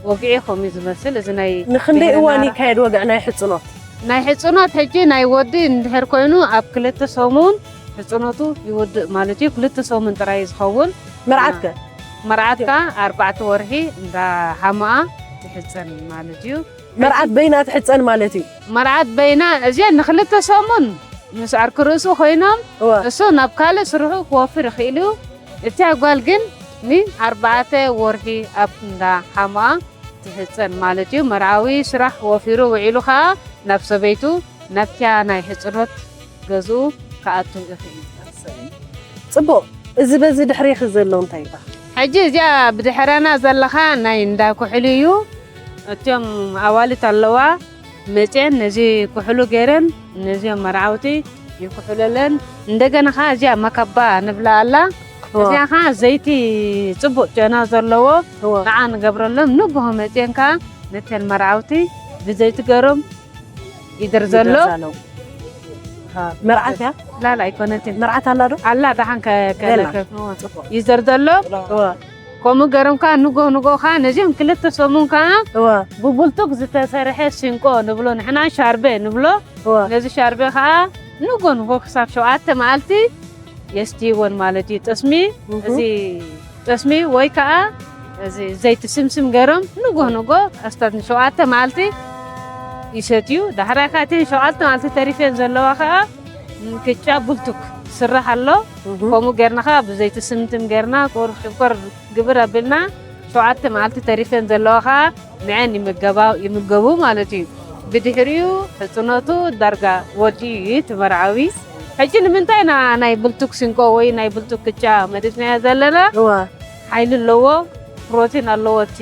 ወግዒ ከምኡ ዝመስል እዚ ናይ ንክንደይ ብሄረ እዋን ናራ- ይካየድ ወግዒ ናይ ሕፅኖት? ናይ ሕፅኖት ሕጂ ናይ ወዲ እንድሕር ኮይኑ ኣብ ክልተ ሰሙን ሕፅኖቱ ይውድእ ማለት እዩ ክልተ ሰሙን ጥራይ ዝኸውን መርዓትከ? መርዓትካ ኣርባዕተ ወርሒ እንዳ ሓሞኣ ትሕፀን ማለት እዩ መርዓት በይና ትሕፀን ማለት እዩ። መርዓት በይና እዚኣ ንክልተ ሰሙን ምስ ዓርኪ ርእሱ ኮይኖም እወ እሱ ናብ ካልእ ስርሑ ክወፍር ይኽእል እዩ። እቲኣ ጓል ግን ንኣርባዕተ ወርሒ ኣብ እንዳ ሓሞኣ ትሕፀን ማለት እዩ። መርዓዊ ስራሕ ወፊሩ ውዒሉ ከዓ ናብ ሰበይቱ ናብቲያ ናይ ሕፅኖት ገዝኡ ክኣቱ ይኽእል። ፅቡቕ። እዚ በዚ ድሕሬኺ ዘሎ እንታይ ይበሃል? ሕጂ እዚኣ ብድሕረና ዘለኻ ናይ እንዳ ኩሕሊ እዩ። እቶም ኣዋልድ ኣለዋ መፅየን ነዚ ኩሕሉ ገይረን ነዚኦም መርዓውቲ ይኩሕለለን። እንደገና ከዓ እዚኣ መካባ ንብላ ኣላ። እወ። እዚኣ ከዓ ዘይቲ ፅቡቅ ጨና ዘለዎ እወ። ንዓ ንገብረሎም። ንግሆ መፅየን ከዓ ነተን መርዓውቲ ብዘይቲ ገይሮም ይደርዘሎ። ይደርዛሎ። ሃ፣ መርዓት እያ? ላላ ኣይኮነትን መርዓት ኣላ ዶ? ኣላ ደሓን ከ- የላ። ከለከፍንዎ ፅቡቅ። ይዘርዘሎ። እወ። ከምኡ ገይሮም ከዓ ንጎ ንጎ ከዓ ነዚኦም ክልተ ሰሙን ከዓ እወ። ብቡልቱግ ዝተሰርሐ ሲንቆ ንብሎ ንሕና ሻርበ ንብሎ። እወ። ነዚ ሻርበ ከዓ ንጎ ንጎ ክሳብ ሸውዓተ መዓልቲ የስትይወን ማለት እዩ። ጥስሚ እህ። እዚ ጥስሚ ወይ ከዓ እዚ ዘይቲ ስምስም ገይሮም ንጎ ንጎ ኣስታት ንሸውዓተ መዓልቲ ይሰትዩ። ዳሕራይ ከዓ እተን ሸውዓተ መዓልቲ ተሪፈን ዘለዋ ከዓ ቅጫ ቡልቱክ ስራሕ ኣሎ። እህ። ከምኡ ጌርና ከዓ ብዘይቲ ስምስም ጌርና ቁሩብ ሽኮር ግብር ኣቢልና ሸውዓተ መዓልቲ ተሪፈን ዘለዋ ከዓ ንዐን ይምገባ ይምገቡ ማለት እዩ። ብድሕሪኡ ሕፅነቱ ዳርጋ ወዲኡ እዩ እቲ መርዓዊ። ሕጂ ንምንታይ ኢና ናይ ብልቱክ ስንቆ ወይ ናይ ብልቱክ ቅጫ መሪፅናዮ ዘለና? እወ። ሓይሊ ኣለዎ፣ ፕሮቲን ኣለዎ። እቲ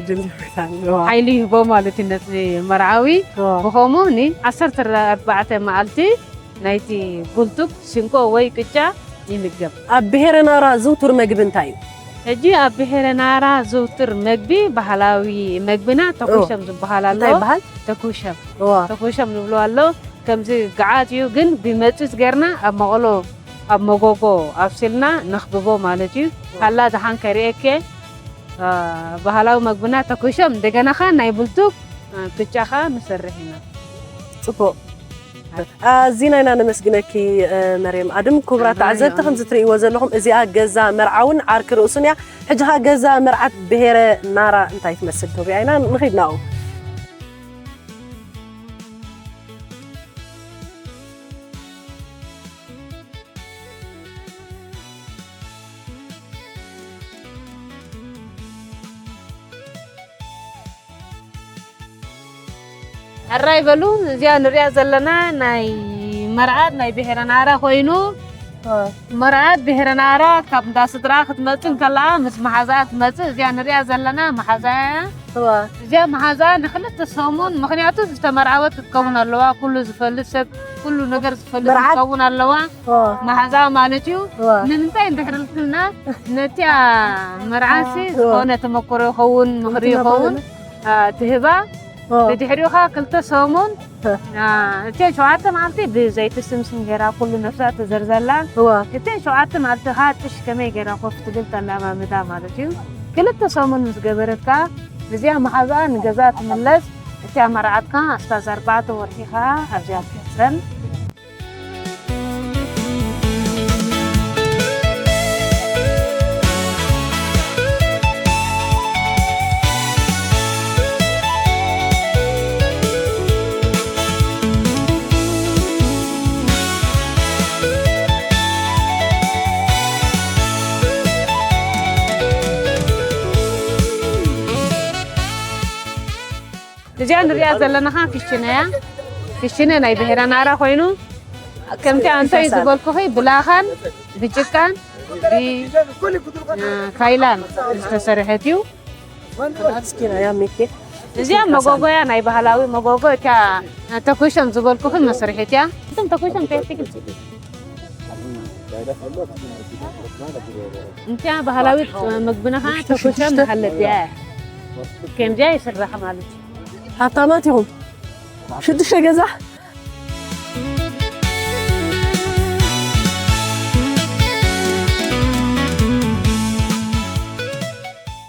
ድልድል ቤታን፣ እወ። ሓይሊ ይህቦ ማለት እዩ ነቲ መርዓዊ። እወ። ብኸምኡ ን ዓሰርተ ኣርባዕተ መዓልቲ ናይቲ ብልቱክ ስንቆ ወይ ቅጫ ይምገብ። ኣብ ብሄረ ናራ ዝውቱር መግቢ እንታይ እዩ? ሕጂ ኣብ ብሄረ ናራ ዝውቱር መግቢ ባህላዊ መግብና ተኩሸም ዝበሃል ኣሎ። እንታይ ይበሃል? ተኩሸም እወ። ተኩሸም ንብሎ ኣሎ። ከምዚ ገዓት እዩ፣ ግን ብመጽጽ ጌርና ኣብ መቐሎ ኣብ መጎጎ ኣብሲልና ነኽብቦ ማለት እዩ። ካላ ደሓን ከርእየኬ፣ አ፣ ባህላዊ መግብና ተኩሾም እንደገና ኸ ናይ ብልቱግ፣ አ፣ ቅጫ ኸ ንሰርሕ ኢና። ጽቡቕ። ኣዚና ኢና ነመስግነኪ፣ እ፣ መርየም ኣድም። ክቡራት ኣነ ተዓዘብቲ፣ እውን። ከምዚ ትርእይዎ ዘለኹም፣ እዚኣ ገዛ መርዓውን ዓርኪ ርእሱን እያ። ሕጂ ኸኣ ገዛ መርዓት ብሄረ ናራ እንታይ ትመስል ተሪኣ ኢና ንኺድ ናብኡ። ሕራይ በሉ። እዚኣ ንሪኣ ዘለና ናይ መርዓት ናይ ብሄረ ናራ ኮይኑ፣ እ። መርዓት ብሄረ ናራ ካብ እንዳ ስድራ ክትመጽእ እንከላ ምስ መሓዛኣ ትመጽእ። እዚኣ ንሪኣ ዘለና መሓዛኣ እያ። እዋ። እዚኣ መሓዛኣ ንክልተ ሰሙን፣ ምኽንያቱ ዝተመርዓወት ክትከውን ኣለዋ። ኩሉ ዝፈልጥ ሰብ፣ ኩሉ ነገር ዝፈልጥ መርዓት? ክትከውን ኣለዋ። ኦ። መሓዛ ማለት እዩ። እዋ። ንምንታይ እንድሕር ኢልክልና፣ ነቲኣ መርዓሲ እዋ። ዝኾነ ተመክሮ ይኸውን፣ ምኽሪ ምኽሪ ይኸውን፣ ይኸውን። አ፣ ትህባ። ኦ። ብድሕሪኡ ኸዓ ክልተ ሰሙን፣ እ። አ፣ እተን ሸውዓተ መዓልቲ ብዘይቲ ስምስም ገይራ ኩሉ ነፍሳ ትዘርዘላ። እዋ። እተን ሸውዓተ መዓልቲ ኸዓ ጥሽ ከመይ ገይራ ኮፍ ትብል ተላማምዳ ማለት እዩ። ክልተ ሰሙን ምስ ገበረት ከኣ እዚኣ መሓዛኣ ንገዛ ትምለስ። እቲኣ መርዓት ከኣ ኣስታት ኣርባዕተ ወርሒ ኸኣ ኣብዚኣ ትሕጸን። እዚኣ ንሪኣ ዘለና ኸዓ ክሽነ እያ። ክሽነ ናይ ብሄረ ናራ ኮይኑ፣ ከምቲ ኣንታይ ዝበልኩኺ ብላኻን ብጭቃን ብ-፣ እ፣ ካይላን ዝተሰርሐት እዩ። እስኪ ናይ ኣሚኬ። እዚኣ መጎጎያ ናይ ባህላዊ መጎጎ፣ እታ ተኩሾም ዝበልኩኺ መስርሒት እያ። እቶም ተኩሾም እንታይ ትግልጽ? እንታ ባህላዊት ምግብና ኸዓ ሽዱሽተ፣ ተኩሾም ሽዱሽተ። መሓለቢያ እያ። ከምዚኣ ይስራሕ ማለት እዩ። ሃብታማት ኢኹም። ሽዱሽተ ገዛ።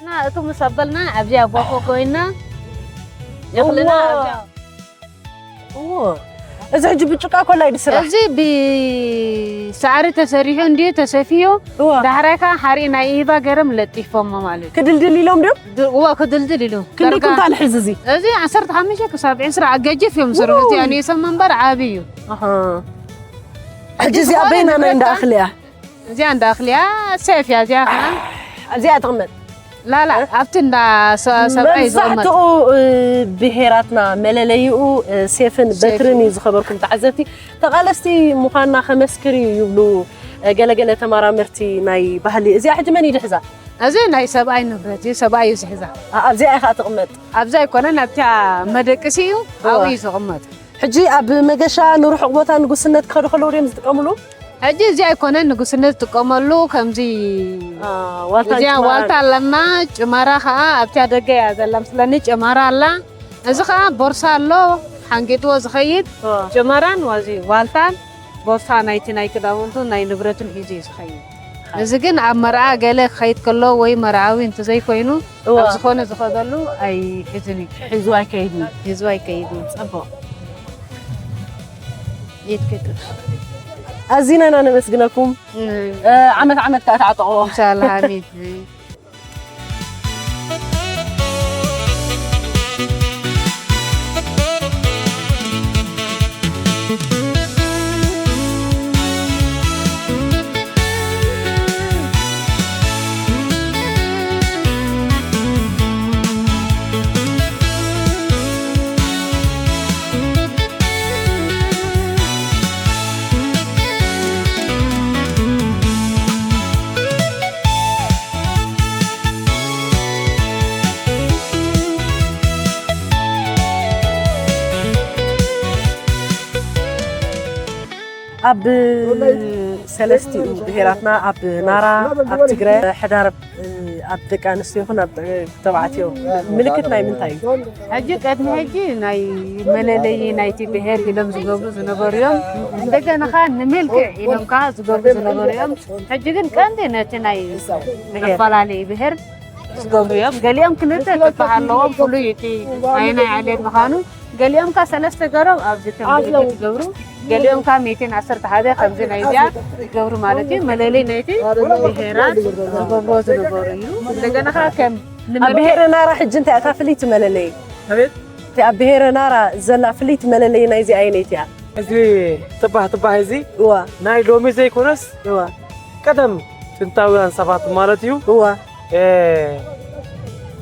እና እቱ ምስ ኣበልና ኣብዚኣ ጓፎ ኮይና፣ እኽልና እዎ። ኣብዚኣ እዎ። እዚ ሕጂ ብጭቃ ኮላይ ድስራሕ? እዚ ብሳዕሪ ተሰሪሑ እንድዩ ተሰፍዩ። እዎ። ዳሕራይ ከኣ ሓርኢ ናይ ኢባ ገይሮም ለጢፎሞ ማለት እዩ። ክድልድል ኢሎም ድዮም? ድ-፣ እዎ፣ ክድልድል ኢሉ። ክንደይ ዳርጋ ኩንታል ሕዚ እዚ? እዚ ዓሰርተ ሓሙሽተ ክሳብ ዕስራ ኣገጅፍ እዮም ዝሰርሑ። እዎ። እዚኣ ንእሰም እምበር ዓቢ እዩ። ኣሃ። ሕጂ እዚ እዚኣ ዝኾነ በይና ናይ ንብረት እንዳ ከኣ ኣኽሊ እያ? እዚኣ እንዳ ኣኽሊ እያ፣ ሴፍ እያ እዚኣ ከኣ። እዚኣ ትቕመጥ? ላላ፣ እ? ኣብቲ እንዳ ሰ-፣ ሰብኣይ ዝቕመጥ። መብዛሕትኡ፣ እ፣ ብሄራትና መለለይኡ፣ እ፣ ሴፍን ሴፍ። በትርን እዩ ዝኸበርኩም ተዓዘብቲ። ተቓለስቲ ምዃንና ከመስክር እዩ ይብሉ፣ እ፣ ገለገለ ተመራመርቲ ናይ ባህሊ። እዚኣ ሕጂ መን እዩ ዝሕዛ? እዚ ናይ ሰብኣይ ንብረት እዩ፣ ሰብኣይ እዩ ዝሕዛ። ኣ-፣ ኣብዚኣ ኢኻ ትቕመጥ? ኣብዛ ኣይኮነን፣ ኣብታ መደቅሲ እዩ፣ እዋ። ኣብኡ እዩ ዝቕመጥ። ሕጂ ኣብ መገሻ ንርሑቕ ቦታ ንጉስነት ክኸዱ ከለዉ ድዮም ዝጥቀምሉ? ሕጂ እዚ ኣይኮነን ንጉስነት ዝጥቀመሉ፣ ከምዚ አ፣ ዋልታ እዚኣ ጭማራ። ዋልታ ኣለና፣ ጭማራ ኸዓ ኣብታ ደገ እያ ዘላ ምስለኒ፣ ጭማራ ኣላ። እዚ ኸዓ ቦርሳ ኣሎ፣ ሓንጊጥዎ ዝኸይድ፣ አ። ጭማራን ዋዚ ዋልታን፣ ቦርሳ ናይቲ ናይ ክዳውንቱ ናይ ንብረቱን ሒዙ እዩ ዝኸይድ። እዚ ግን ኣብ መርዓ ገለ ክኸይድ ከሎ ወይ መርዓዊ እንተዘይኮይኑ፣ እዋ። ኣብ ዝኾነ ዝኸደሉ ኣይሕዝን እዩ። ሒዙ ኣይከይድን። ሒዙ ኣይከይድን። ጽቡቕ። ኢድ ከይትጥፋእ። ኣዚና ኢና ነመስግነኩም። እም። እ፣ ዓመት ዓመት ከኣ ተዓጠቕዎ። ኢንሻላህ፣ ኣሚን። ኣብ ሰለስቲኡ ብሄራትና ኣብ ናራ፣ ኣብ ትግረ፣ ሕዳር፣ ኣብ ደቂ ኣንስትዮ ይኹን ኣብ ደቂ ተባዕትዮ ምልክት ናይ ምንታይ እዩ? ሕጂ ቅድሚ ሕጂ ናይ መለለዪ ናይቲ ብሄር ኢሎም ዝገብሩ ዝነበሩ እዮም። እንደገና ኸዓ ንመልክዕ ኢሎም ከዓ ዝገብሩ ዝነበሩ እዮም። ሕጂ ግን ቀንዲ ነቲ ናይ ብሄር። መፈላለዪ ብሄር ዝገብሩ እዮም። ገሊኦም ክልተ ጥባሕ ኣለዎም፣ ፍሉይ እቲ ኣየናይ ዓሌት ምዃኑ። ገሊኦም ከ ሰለስተ ገሮም ኣብዚ ከም ምልክት ዝገብሩ፣ ገሊኦም ከ ሚእትን ዓሰርተ ሓደ ከምዚ ናይ እዚኣ ይገብሩ ማለት እዩ። መለለይ ናይቲ ብሄራት ዝገብሮ ዝነበሩ እዩ። እንደገና ከ ከም ኣብ ንመልክዕ ብሄረ ናራ ሕጂ እንታይ እታ ፍልይቲ መለለይ? ኣቤት። እቲ ኣብ ብሄረ ናራ ዘላ ፍልይቲ መለለይ ናይዚ ኣየነይቲ እያ? እዚ ጥባህ ጥባህ እዚ እዋ። ናይ ሎሚ ዘይኮነስ እዋ። ቀደም ጥንታውያን ሰባት ማለት እዩ። እዋ። እ፣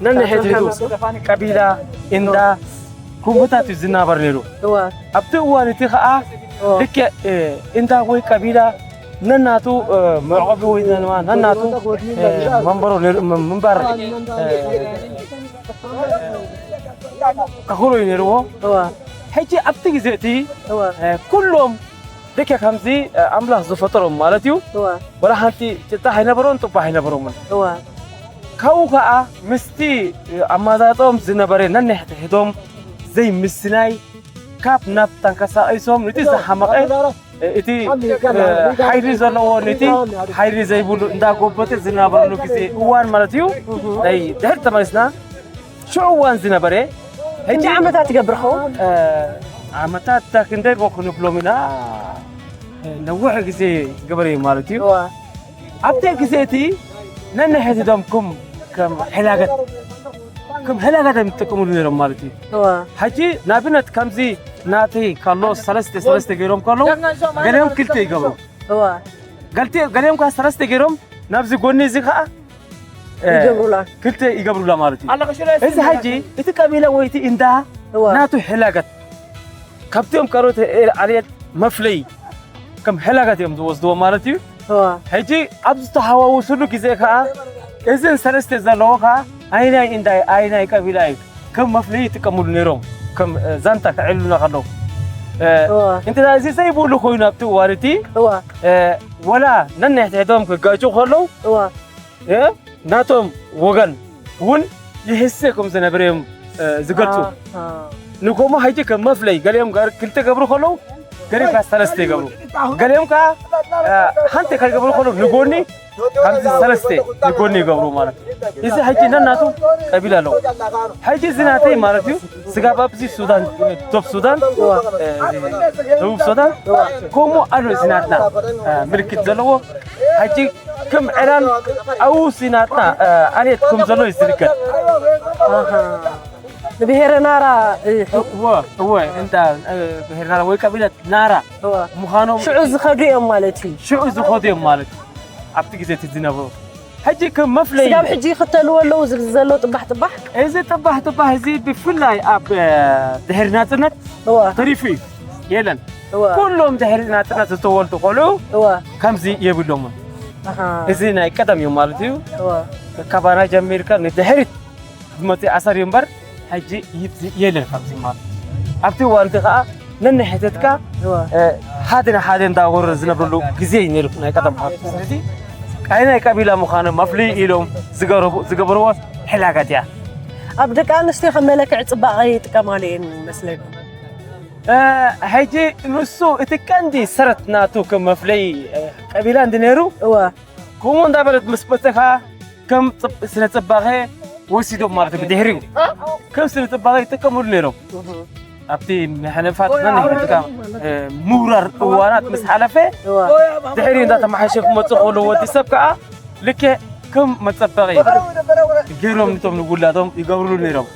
ነንሕድሕዱ ቀቢላ፣ እንዳ፣ ኩምብታት እዩ ዝናበር ነይሩ። እዋ። ኣብቲ እዋን እቲ ኸዓ እዋ። ልክዕ፣ እ፣ እንዳ ወይ ቀቢላ ነናቱ፣ እ፣ መዕቆቢ ወይ ድማ ነናቱ፣ እ፣ መንበሮ ነይሩ፣ ም-፣ ምንባር፣ እ፣ ክኽእሎ እዩ ነይርዎ። እዋ። ሕጂ ኣብቲ ግዜ እቲ፣ እዋ። እ፣ ኩሎም ልክዕ ከምዚ፣ እ፣ ኣምላኽ ዝፈጠሮም ማለት እዩ። እዋ። ወላ ሓንቲ ጭጣሕ ኣይነበሮን፣ ጥባሕ ኣይነበሮምን። እዋ። ካብኡ ከኣ ምስቲ፣ እ፣ ኣማዛጦም ዝነበረ ነንሕድሕዶም ዘይምስናይ ካብ ናብ ተንቀሳቒሶም ነቲ ዝሓመቐ፣ እ፣ እቲ፣ እ፣ ሓይሊ ዘለዎ ነቲ ሓይሊ ዘይብሉ እንዳጎበጠ ዝናበረሉ ግዜ እዋን ማለት እዩ። ናይ ድሕር ተመሊስና ሽዑ እዋን ዝነበረ ሕጂ ክንደይ ዓመታት ይገብር ኸውን? እ፣ ዓመታት ክንደይ ሞ ክንብሎም ኢና፣ እ፣ ነዊሕ ግዜ ገበረ እዩ ማለት እዩ። እዋ። ኣብቲ ግዜ እቲ ነንሕድሕዶም ክም፣ ከም ሕላገት፣ ከም ሕላገት እዮም ዝጥቀምሉ ነይሮም ማለት እዩ። እዋ። ሕጂ ንኣብነት ከምዚ ናተይ ከሎ ሰለስተ፣ ሰለስተ ገይሮም ከሎ ገሊኦም ክልተ ይገብሩ። እዋ። ገልቲ-፣ ገሊኦም ከዓ ሰለስተ ገይሮም ናብዚ ጎኒ እዚ ከዓ፣ እ፣ ይገብሩላ። ክልተ ይገብሩላ ማለት እዩ። እዚ ሕጂ እቲ ቀቢላ ወይ እቲ እንዳ እዋ። ናቱ ሕላገት ካብቲኦም ካልኦት ዓሌት መፍለይ ከም ሕላገት እዮም ዝወስድዎ ማለት እዩ። እዋ። ሕጂ ኣብ ዝተሓዋወሱሉ ግዜ ከዓ እዘን ሰለስተ ዘለዎ ከዓ ኣይናይ እንዳይ ኣይናይ ቀቢላ እዩ ከም መፍለይ ይጥቀምሉ ነይሮም። ከም፣ እ፣ ዛንታ ክዕልሉና ከለዉ። እ፣ እዋ። እንተ እዚ ዘይብሉ ኮይኑ ኣብቲ እዋን እቲ፣ እዋ። እ፣ ወላ ነንሕድሕዶም ክጋጩ ከለዉ እዋ። እ፣ ናቶም ወገን እውን ይህሰ ከም ዝነበረ እዮም፣ እ፣ ዝገልጹ። ኣሃ። ንከምኡ ሕጂ ከም መፍለይ ገሊኦም ጋር ክልተ ገብሩ ከለዉ፣ ገሊኦም ከኣ ሰለስተ ይገብሩ። ገሊኦም ከኣ፣ እ፣ ሓንቲ ከይገብሩ ከለዉ ንጎኒ፣ ከምዚ ሰለስተ ንጎኒ ይገብሩ ማለት እዩ። እዚ ሕጂ ነናቱ ቀቢላ ኣለዎ። ሕጂ እዚ ናተይ ማለት እዩ፣ ስጋብ ኣብዚ ሱዳን፣ ዶብ ሱዳን፣ እ፣ ደቡብ ሱዳን፣ ከምኡ ኣሎ እዚ ናትና፣ እ፣ ምልክት ዘለዎ። ሕጂ ከም ዕላል ኣብኡ ሲ ናትና፣ እ፣ ኣልየት ከም ዘሎ እዩ ዝርከብ። ኣሃ። ንብሄረ ናራ፣ እ፣ እወ፣ እወ፣ እንዳ፣ እ፣ ብሄረ ናራ ወይ ቀቢለት ናራ እወ። ምዃኖም ሽዑ ዝኸዱ እዮም ማለት እዩ። ሽዑ ዝኸዱ እዮም ማለት እዩ። ኣብቲ ግዜ እቲ ዝነበሩ። ሕጂ ከም መፍለይ ስጋብ ሕጂ ይኽተልዎ ኣለዉ ዝብል ዘሎ ጥባሕ ጥባሕ? እዚ ጥባህ ጥባህ እዚ ብፍላይ ኣብ፣ እ፣ ድሕሪ ናጽነት እወ። ተሪፉ እዩ። የለን። እወ። ኩሎም ድሕሪ ናጽነት ዝተወልዱ ቆልዑ እወ። ከምዚ የብሎምን። ኣሃ። እዚ ናይ ቀደም እዩ ማለት እዩ። እወ። ካባና ጀሚርካ ንድሕሪት ዝመጽእ ኣሰር እዩ እምበር፣ ሕጂ ይብዚ የለን ካብዚ ማለት። ኣብቲ እዋን እቲ ከኣ ነንሕተትካ፣ እወ። እ፣ ሓደ ንሓደ እንዳወረረ ዝነብረሉ ግዜ እዩ ነይሩ ናይ ቀደም ማለት። ስለዚ፣ ኣየናይ ቀቢላ ምዃኑ መፍለዪ ኢሎም ዝገረቡ-፣ ዝገበርዎ ሕላገት እያ። ኣብ ደቂ ኣንስትዮ ከም መለክዒ ጽባቐ ይጥቀማሉ እየን ይመስለኒ። እ፣ ሕጂ ንሱ እቲ ቀንዲ ሰረት ናቱ ከም መፍለዪ፣ እ፣ ቀቢላ እንዲ ነይሩ፣ እወ። ከምኡ እንዳበለት ምስ በተኻ ከም ጽብ-፣ ስነ ጽባቐ ወሲዶም ማለት እዩ። ብድሕሪኡ ከም ስነ ጽባቐ ይጥቀምሉ ነይሮም። እህ። ኣብቲ መሕለፋት ናይ ሕልፍካ፣ እ፣ ምውራር እዋናት ምስ ሓለፈ፣ እዋ። ድሕሪ እንዳተመሓሸ ክመጽእ ከሎ ወዲ ሰብ ከኣ ልክዕ ከም መጸበቒ ገይሮም ነቶም ንውላዶም ይገብርሉ ነይሮም።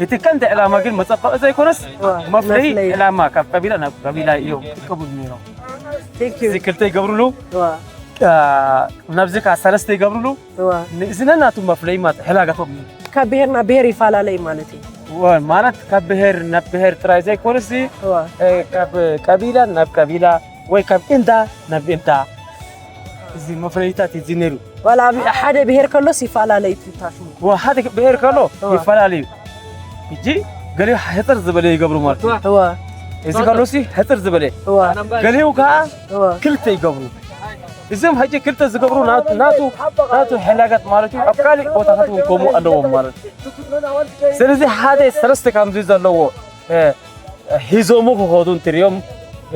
እቲ ቀንዲ ዕላማ ግን መጸበቒ ዘይኮነስ እዋ። መፍለዪ መፍለዪ። ዕላማ ካብ ቀቢላ ናብ ቀቢላ እዮም ይጥቀምሉ ነይሮም። Thank you። እዚ ክልተ ይገብርሉ። እዋ። አ፣ ናብዚ ከኣ ሰለስተ ይገብርሉ። እዋ። ንእዝነ ናቱ መፍለይ ማለት ሕላጋቶም እዩ። ካብ ብሄር ናብ ብሄር ይፈላለይ ማለት እዩ። እዋ፣ ማለት ካብ ብሄር ናብ ብሄር ጥራይ ዘይኮነሲ፣ እዋ። እ፣ ካብ ቀቢላ ናብ ቀቢላ ወይ ካብ እንዳ ናብ እንዳ እዚ መፍለይታት እዩ ነይሩ። ዋላ ኣብ ሓደ ብሄር ከሎስ ይፈላለይ ትታሹ። እዋ፣ ሓደ ብሄር ከሎ እዋ። ይፈላለዩ። ሕጂ ገሊኡ ሕጽር ዝበለ ይገብሩ ማለት እዩ። እዋ። እዚ ከሎሲ ሕጽር ዝበለ። እዋ። ገሊኡ ከኣ እዋ። ክልተ ይገብሩ። እዞም ሕጂ ክልተ ዝገብሩ ናቱ ናቱ ናቱ ሕላጋት ማለት እዩ። ኣብ ካልእ ቦታታት እውን ከምኡ ኣለዎም ማለት እዩ። ስለዚ ሓደ ሰለስተ ከምዚ ዘለዎ እ፣ ሒዞሙ ክኸዱ እንትሪኦም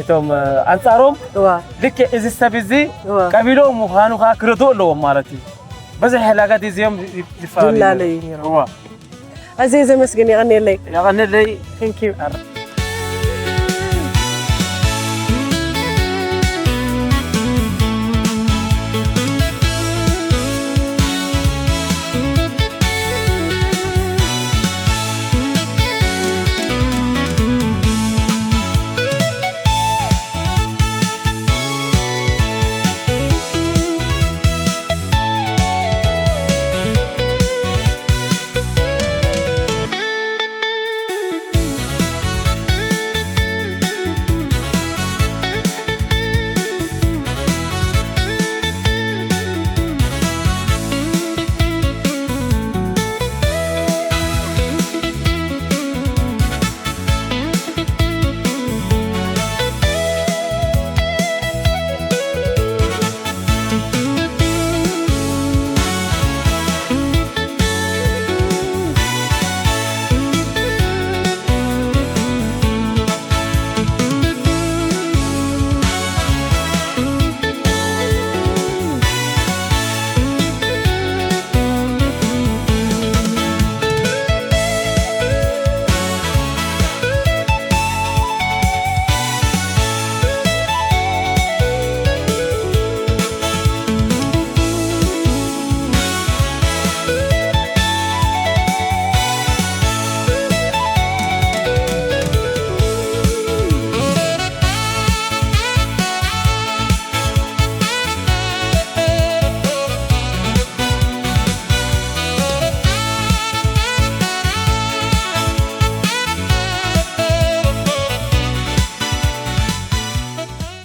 እቶም እ፣ ኣንጻሮም እዋ ልክዕ እዚ ሰብ እዚ እዋ ቀቢሎም ምዃኑ ከዓ ክረድኡ ኣለዎም ማለት እዩ። በዚ ሕላጋት እዚኦም ይ- ይፈላለዩ ይላለዩ ነይሮም። ነይሮም። እዋ ኣዝየ ዘመስግን፣ የቐንየለይ። የቐንየለይ። Thank you።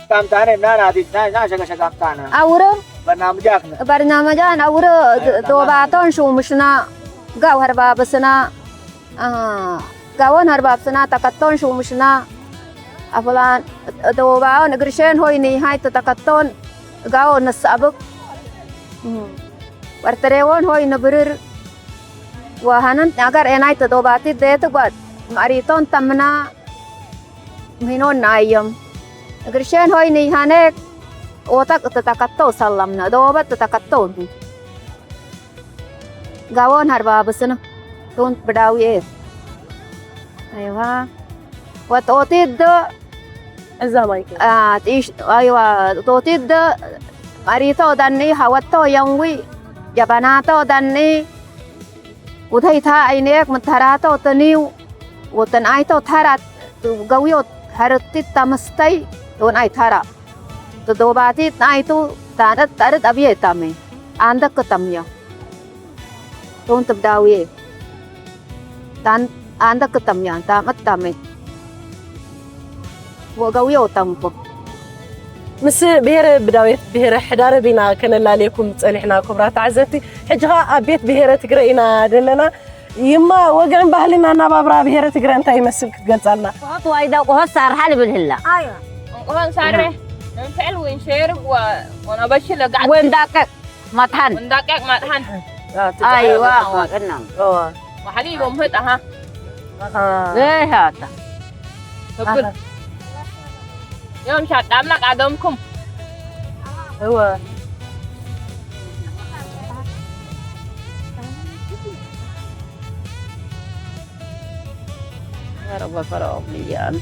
Kamtane mnana adit na na shaga shaga kamtana. Awuro. Barnamijak na. Barnamajan awuro. Ayo, dobaton shumushna. Gaw harbabasna. Ah, gawon harbabsna takatton shumushna. Afulan dobaon grishen hoy ni hay takatton. Gaw nasabuk. Hmm. Wartarewon hoy nabrir. Wahanan agar enai tadobati detu gwad. Mariton tamna. Minon na ayam. Grishen hoy ni hanek. Otak tatakat to salam na dobat tatakat to. Gawon harba besena. Tun bedawi e. Aywa. Wat otid do. Azamai. Ah, tish aywa. Otid do. Marito danni hawato yangwi. Jabanato danni. Udhai tha ainek mentarato teniu. Wotan aito tharat. Gawio haratit tamastai. Tun ai thara. Tadobati aitu tanat tarat abie tame. Andak ketamya. Tun tabdawi. Tan andak ketamya. Tamat tame. Wagawi otampo. ምስ ብሄረ ብዳዊት ብሄረ ሕዳረብ ኢና ከነላለየኩም ጸኒሕና። ክቡራት ተዓዘብቲ፣ ሕጂ ኸኣ ኣብ ቤት ብሄረ ትግረ ኢና ዘለና። ይማ፣ ወግዕን ባህልን ኣናባብራ ብሄረ ትግረ እንታይ ይመስል ክትገልጻልና? ቆሆት ዋይዳ ቆሆት ሳርሓ ልብል ህላ። እንቆሆን ሳሬ፣ እንፍዕል ወይን ሸርብ ወ-፣ ወነበሽለ ጋዕ ወይን ዳቀቅ። Mathan. Mendakek mathan. Aywa, kenang. Oh. Mahali bom het aha. Eh, hata. Sebel. Yom syat damnak adamkum. Ewa. Rabba fara obliyan.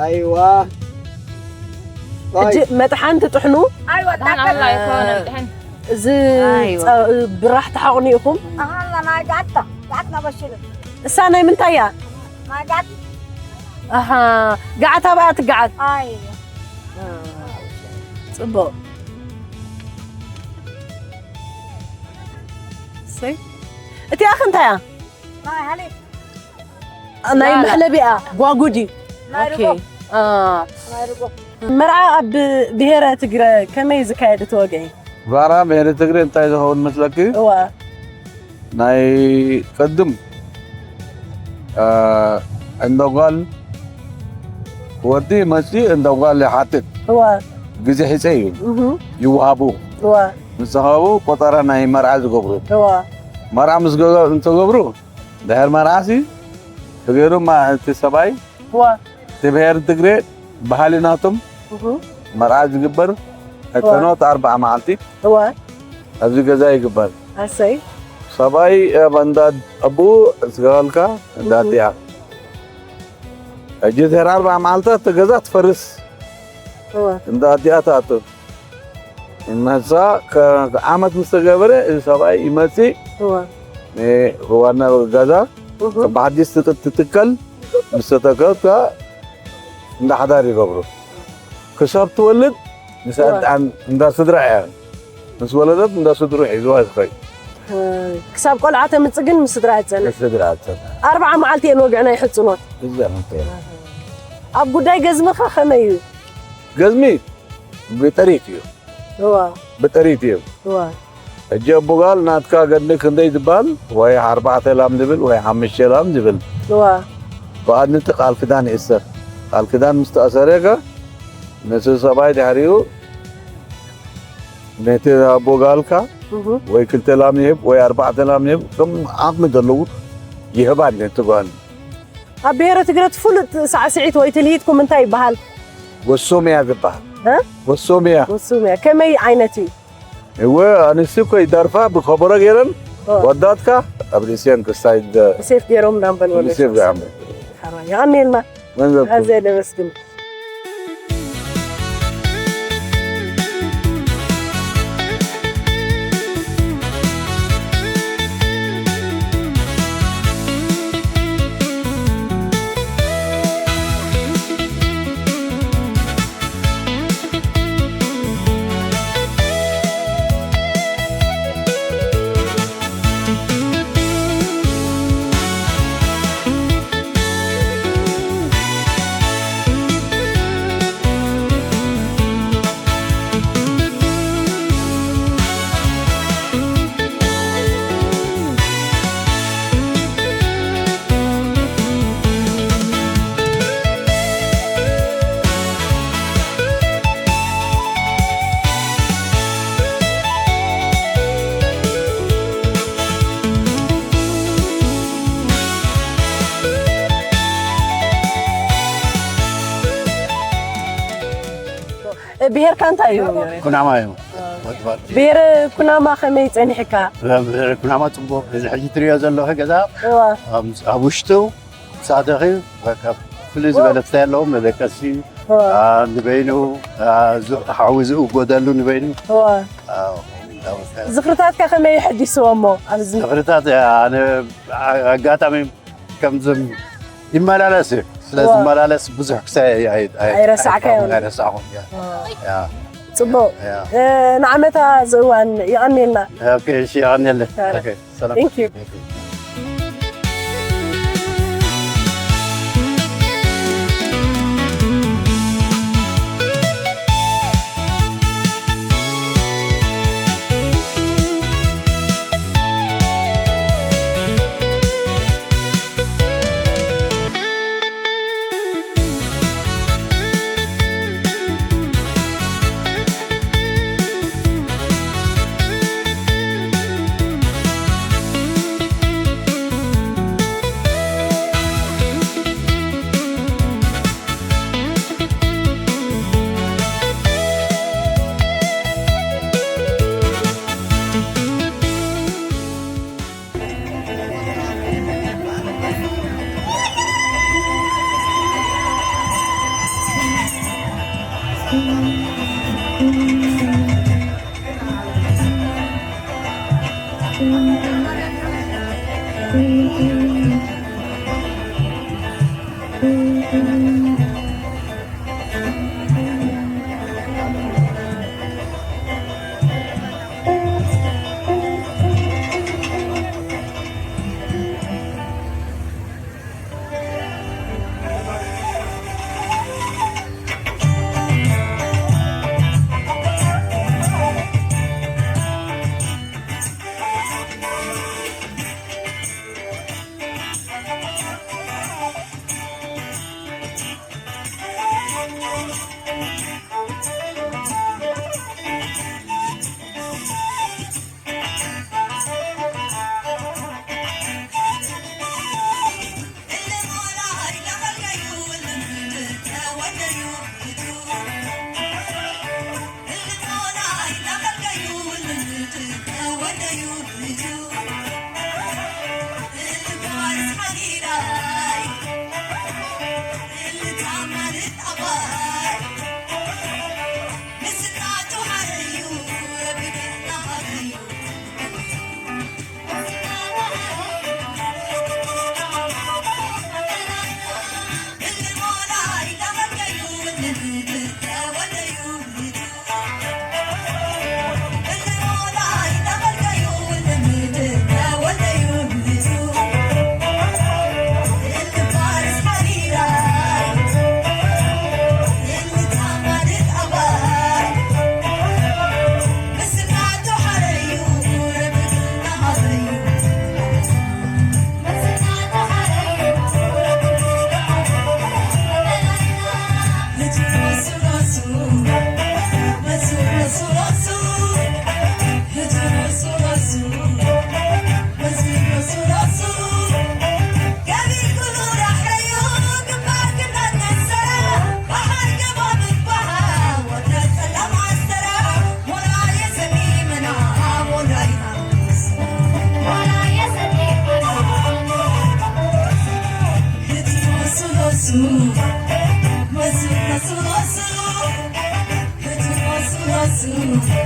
ኣይዋ። ሕጂ መጥሓን ትጥሕኑ? ኣይዋ፣ ደሓን ኣላ ኣይኮነን፣ ደሓን። እዚ ኣይዋ። ጸ-፣ ብራሕ ትሓቑኑ ኢኹም? ኣሃ፣ ናይ ጋዕታ፣ ጋዕት ነበሽሉ። እሳ ናይ ምንታይ እያ? ናይ ጋዕት። ኣሃ፣ ጋዕት ኣብኣ ትጋዓት? ኣይዋ። ጽቡቕ። እሰይ። እቲኣ ኸ እንታይ እያ? ናይ ሓሊብ። ናይ ናይ መሕለቢኣ ጓጉድ እዩ። ናይ ኦኬ። ርጎ። አ፣ ናይ ርጎ። መርዓ ኣብ ብሄረ ትግረ ከመይ ዝካየድ እቲ ወግዒ? ባራ ብሄረ ትግረ እንታይ ዝኸውን መስለኪ? እዋ። ናይ ቅድም፣ አ፣ ዕንዶ ጓል ወዲ መፂ እንደ ጓል ይሓትት እወ ግዜ ሒፀ እዩ እህ ይወሃቡ እወ ምስ ዝሃቡ ቆጠራ ናይ መርዓ ዝገብሩ እወ መርዓ ምስ ገዛ እንተገብሩ ድሕር መርዓሲ ተገይሩ ማ- እቲ ሰብኣይ እወ እቲ ብሄር ትግሬ ባህሊ ናቶም እህ መርዓ ዝግበር ሕፀኖት ኣርባዓ መዓልቲ እወ ኣብዚ ገዛ ይግበር ኣሰይ ሰብኣይ ኣብ እንዳ ኣቦኡ ዝገበልካ እንዳ ኣዲኣ ሕጂ ድሕሪ ኣርባዓ መዓልታት እቲ ገዛ ትፈርስ እወ እንዳ ኣዲኣ ትኣቱ መሳ ዓመት ምስ ተገበረ እዚ ሰብኣይ ይመፅእ እወ ዋና ገዛ እህ ብሓዲስ ትጥቅትትከል ምስ ተተከልካ እንዳ ሓዳር ይገብሩ ክሳብ ትወልድ ምስ ኣድኣን እንዳ ስድራ እያ ምስ ወለደት እንዳ ስድሩ ሒዝዋ ዝኸይ ክሳብ ቆልዓ ተምፅእ ግን ምስ ስድራ እያ ትፀንሕ ስድራ ኣተን ኣርብዓ መዓልቲ እየን ወግዕና ይሕፅኖት እዛ ምንታይ ኣብ ጉዳይ ገዝምኻ ከመይ እዩ ገዝሚ ብጥሪት እዩ እዋ ብጥሪት እዩ እዋ ሕጂ ኣቦ ጋል ናትካ ገድሊ ክንደይ ዝበሃል ወይ ኣርባዕተ ላም ዝብል ወይ ሓሙሽተ ላም ዝብል እዋ ብኣድንቲ ቃል ክዳን ይእሰር ቃል ክዳን ምስ ተኣሰረካ ነቲ ሰብኣይ ድሕሪኡ ነቲ ኣቦ ጋልካ እህ ወይ ክልተ ላም ይህብ ወይ ኣርባዕተ ላም ይህብ ከም ዓቕሚ ዘለዉ ይህባ ነቲ ጓል ኣብ ብሄረ ትግረት ፍሉጥ ሳዕስዒት ወይ ትልሂትኩም እንታይ ይበሃል? ወሶምያ ዝበሃል እ? ወሶምያ ወሱምያ ከመይ ዓይነት እዩ? እወ ኣንስቲ እኮ ይደርፋ ብከበሮ ገይረን ኦ። ወዳትካ ኣብ ርእሲአን ክሳይድ ሴፍ ገይሮም ዳንበል ወለድ ሴፍ ገይሮም። የቐንየልና መንዘብ ኣዝየ ደመስግን ብሄርካ እንታይ እዩ? ኩናማ እዩ። ብሄር ኩናማ ከመይ ጸኒሕካ? ብሄር ኩናማ ጽቡቕ። እዚ ሕጂ ትሪኦ ዘለኺ ገዛ ኣብ ውሽጡ ሳደኺ በቃ ፍልይ ዝበለ ክስታይ ኣለዎ። መደቀሲ ንበይኑ፣ ሓዊ ዝእጎደሉ ንበይኑ። ዝኽርታትካ ከመይ ይሕዲስዎ እሞ ኣብዚ? ዝኽርታት ኣነ ኣጋጣሚ ከምዝም ይመላለስ እዩ። ስለዚ መላለስ ብዙሕ ክሳይ ኣይረሳዕካዮ ኣይረሳዕኹም። ጽቡቕ። ንዓመታ ዝእዋን ይቐኒልና። ይቐኒልና። Let's go.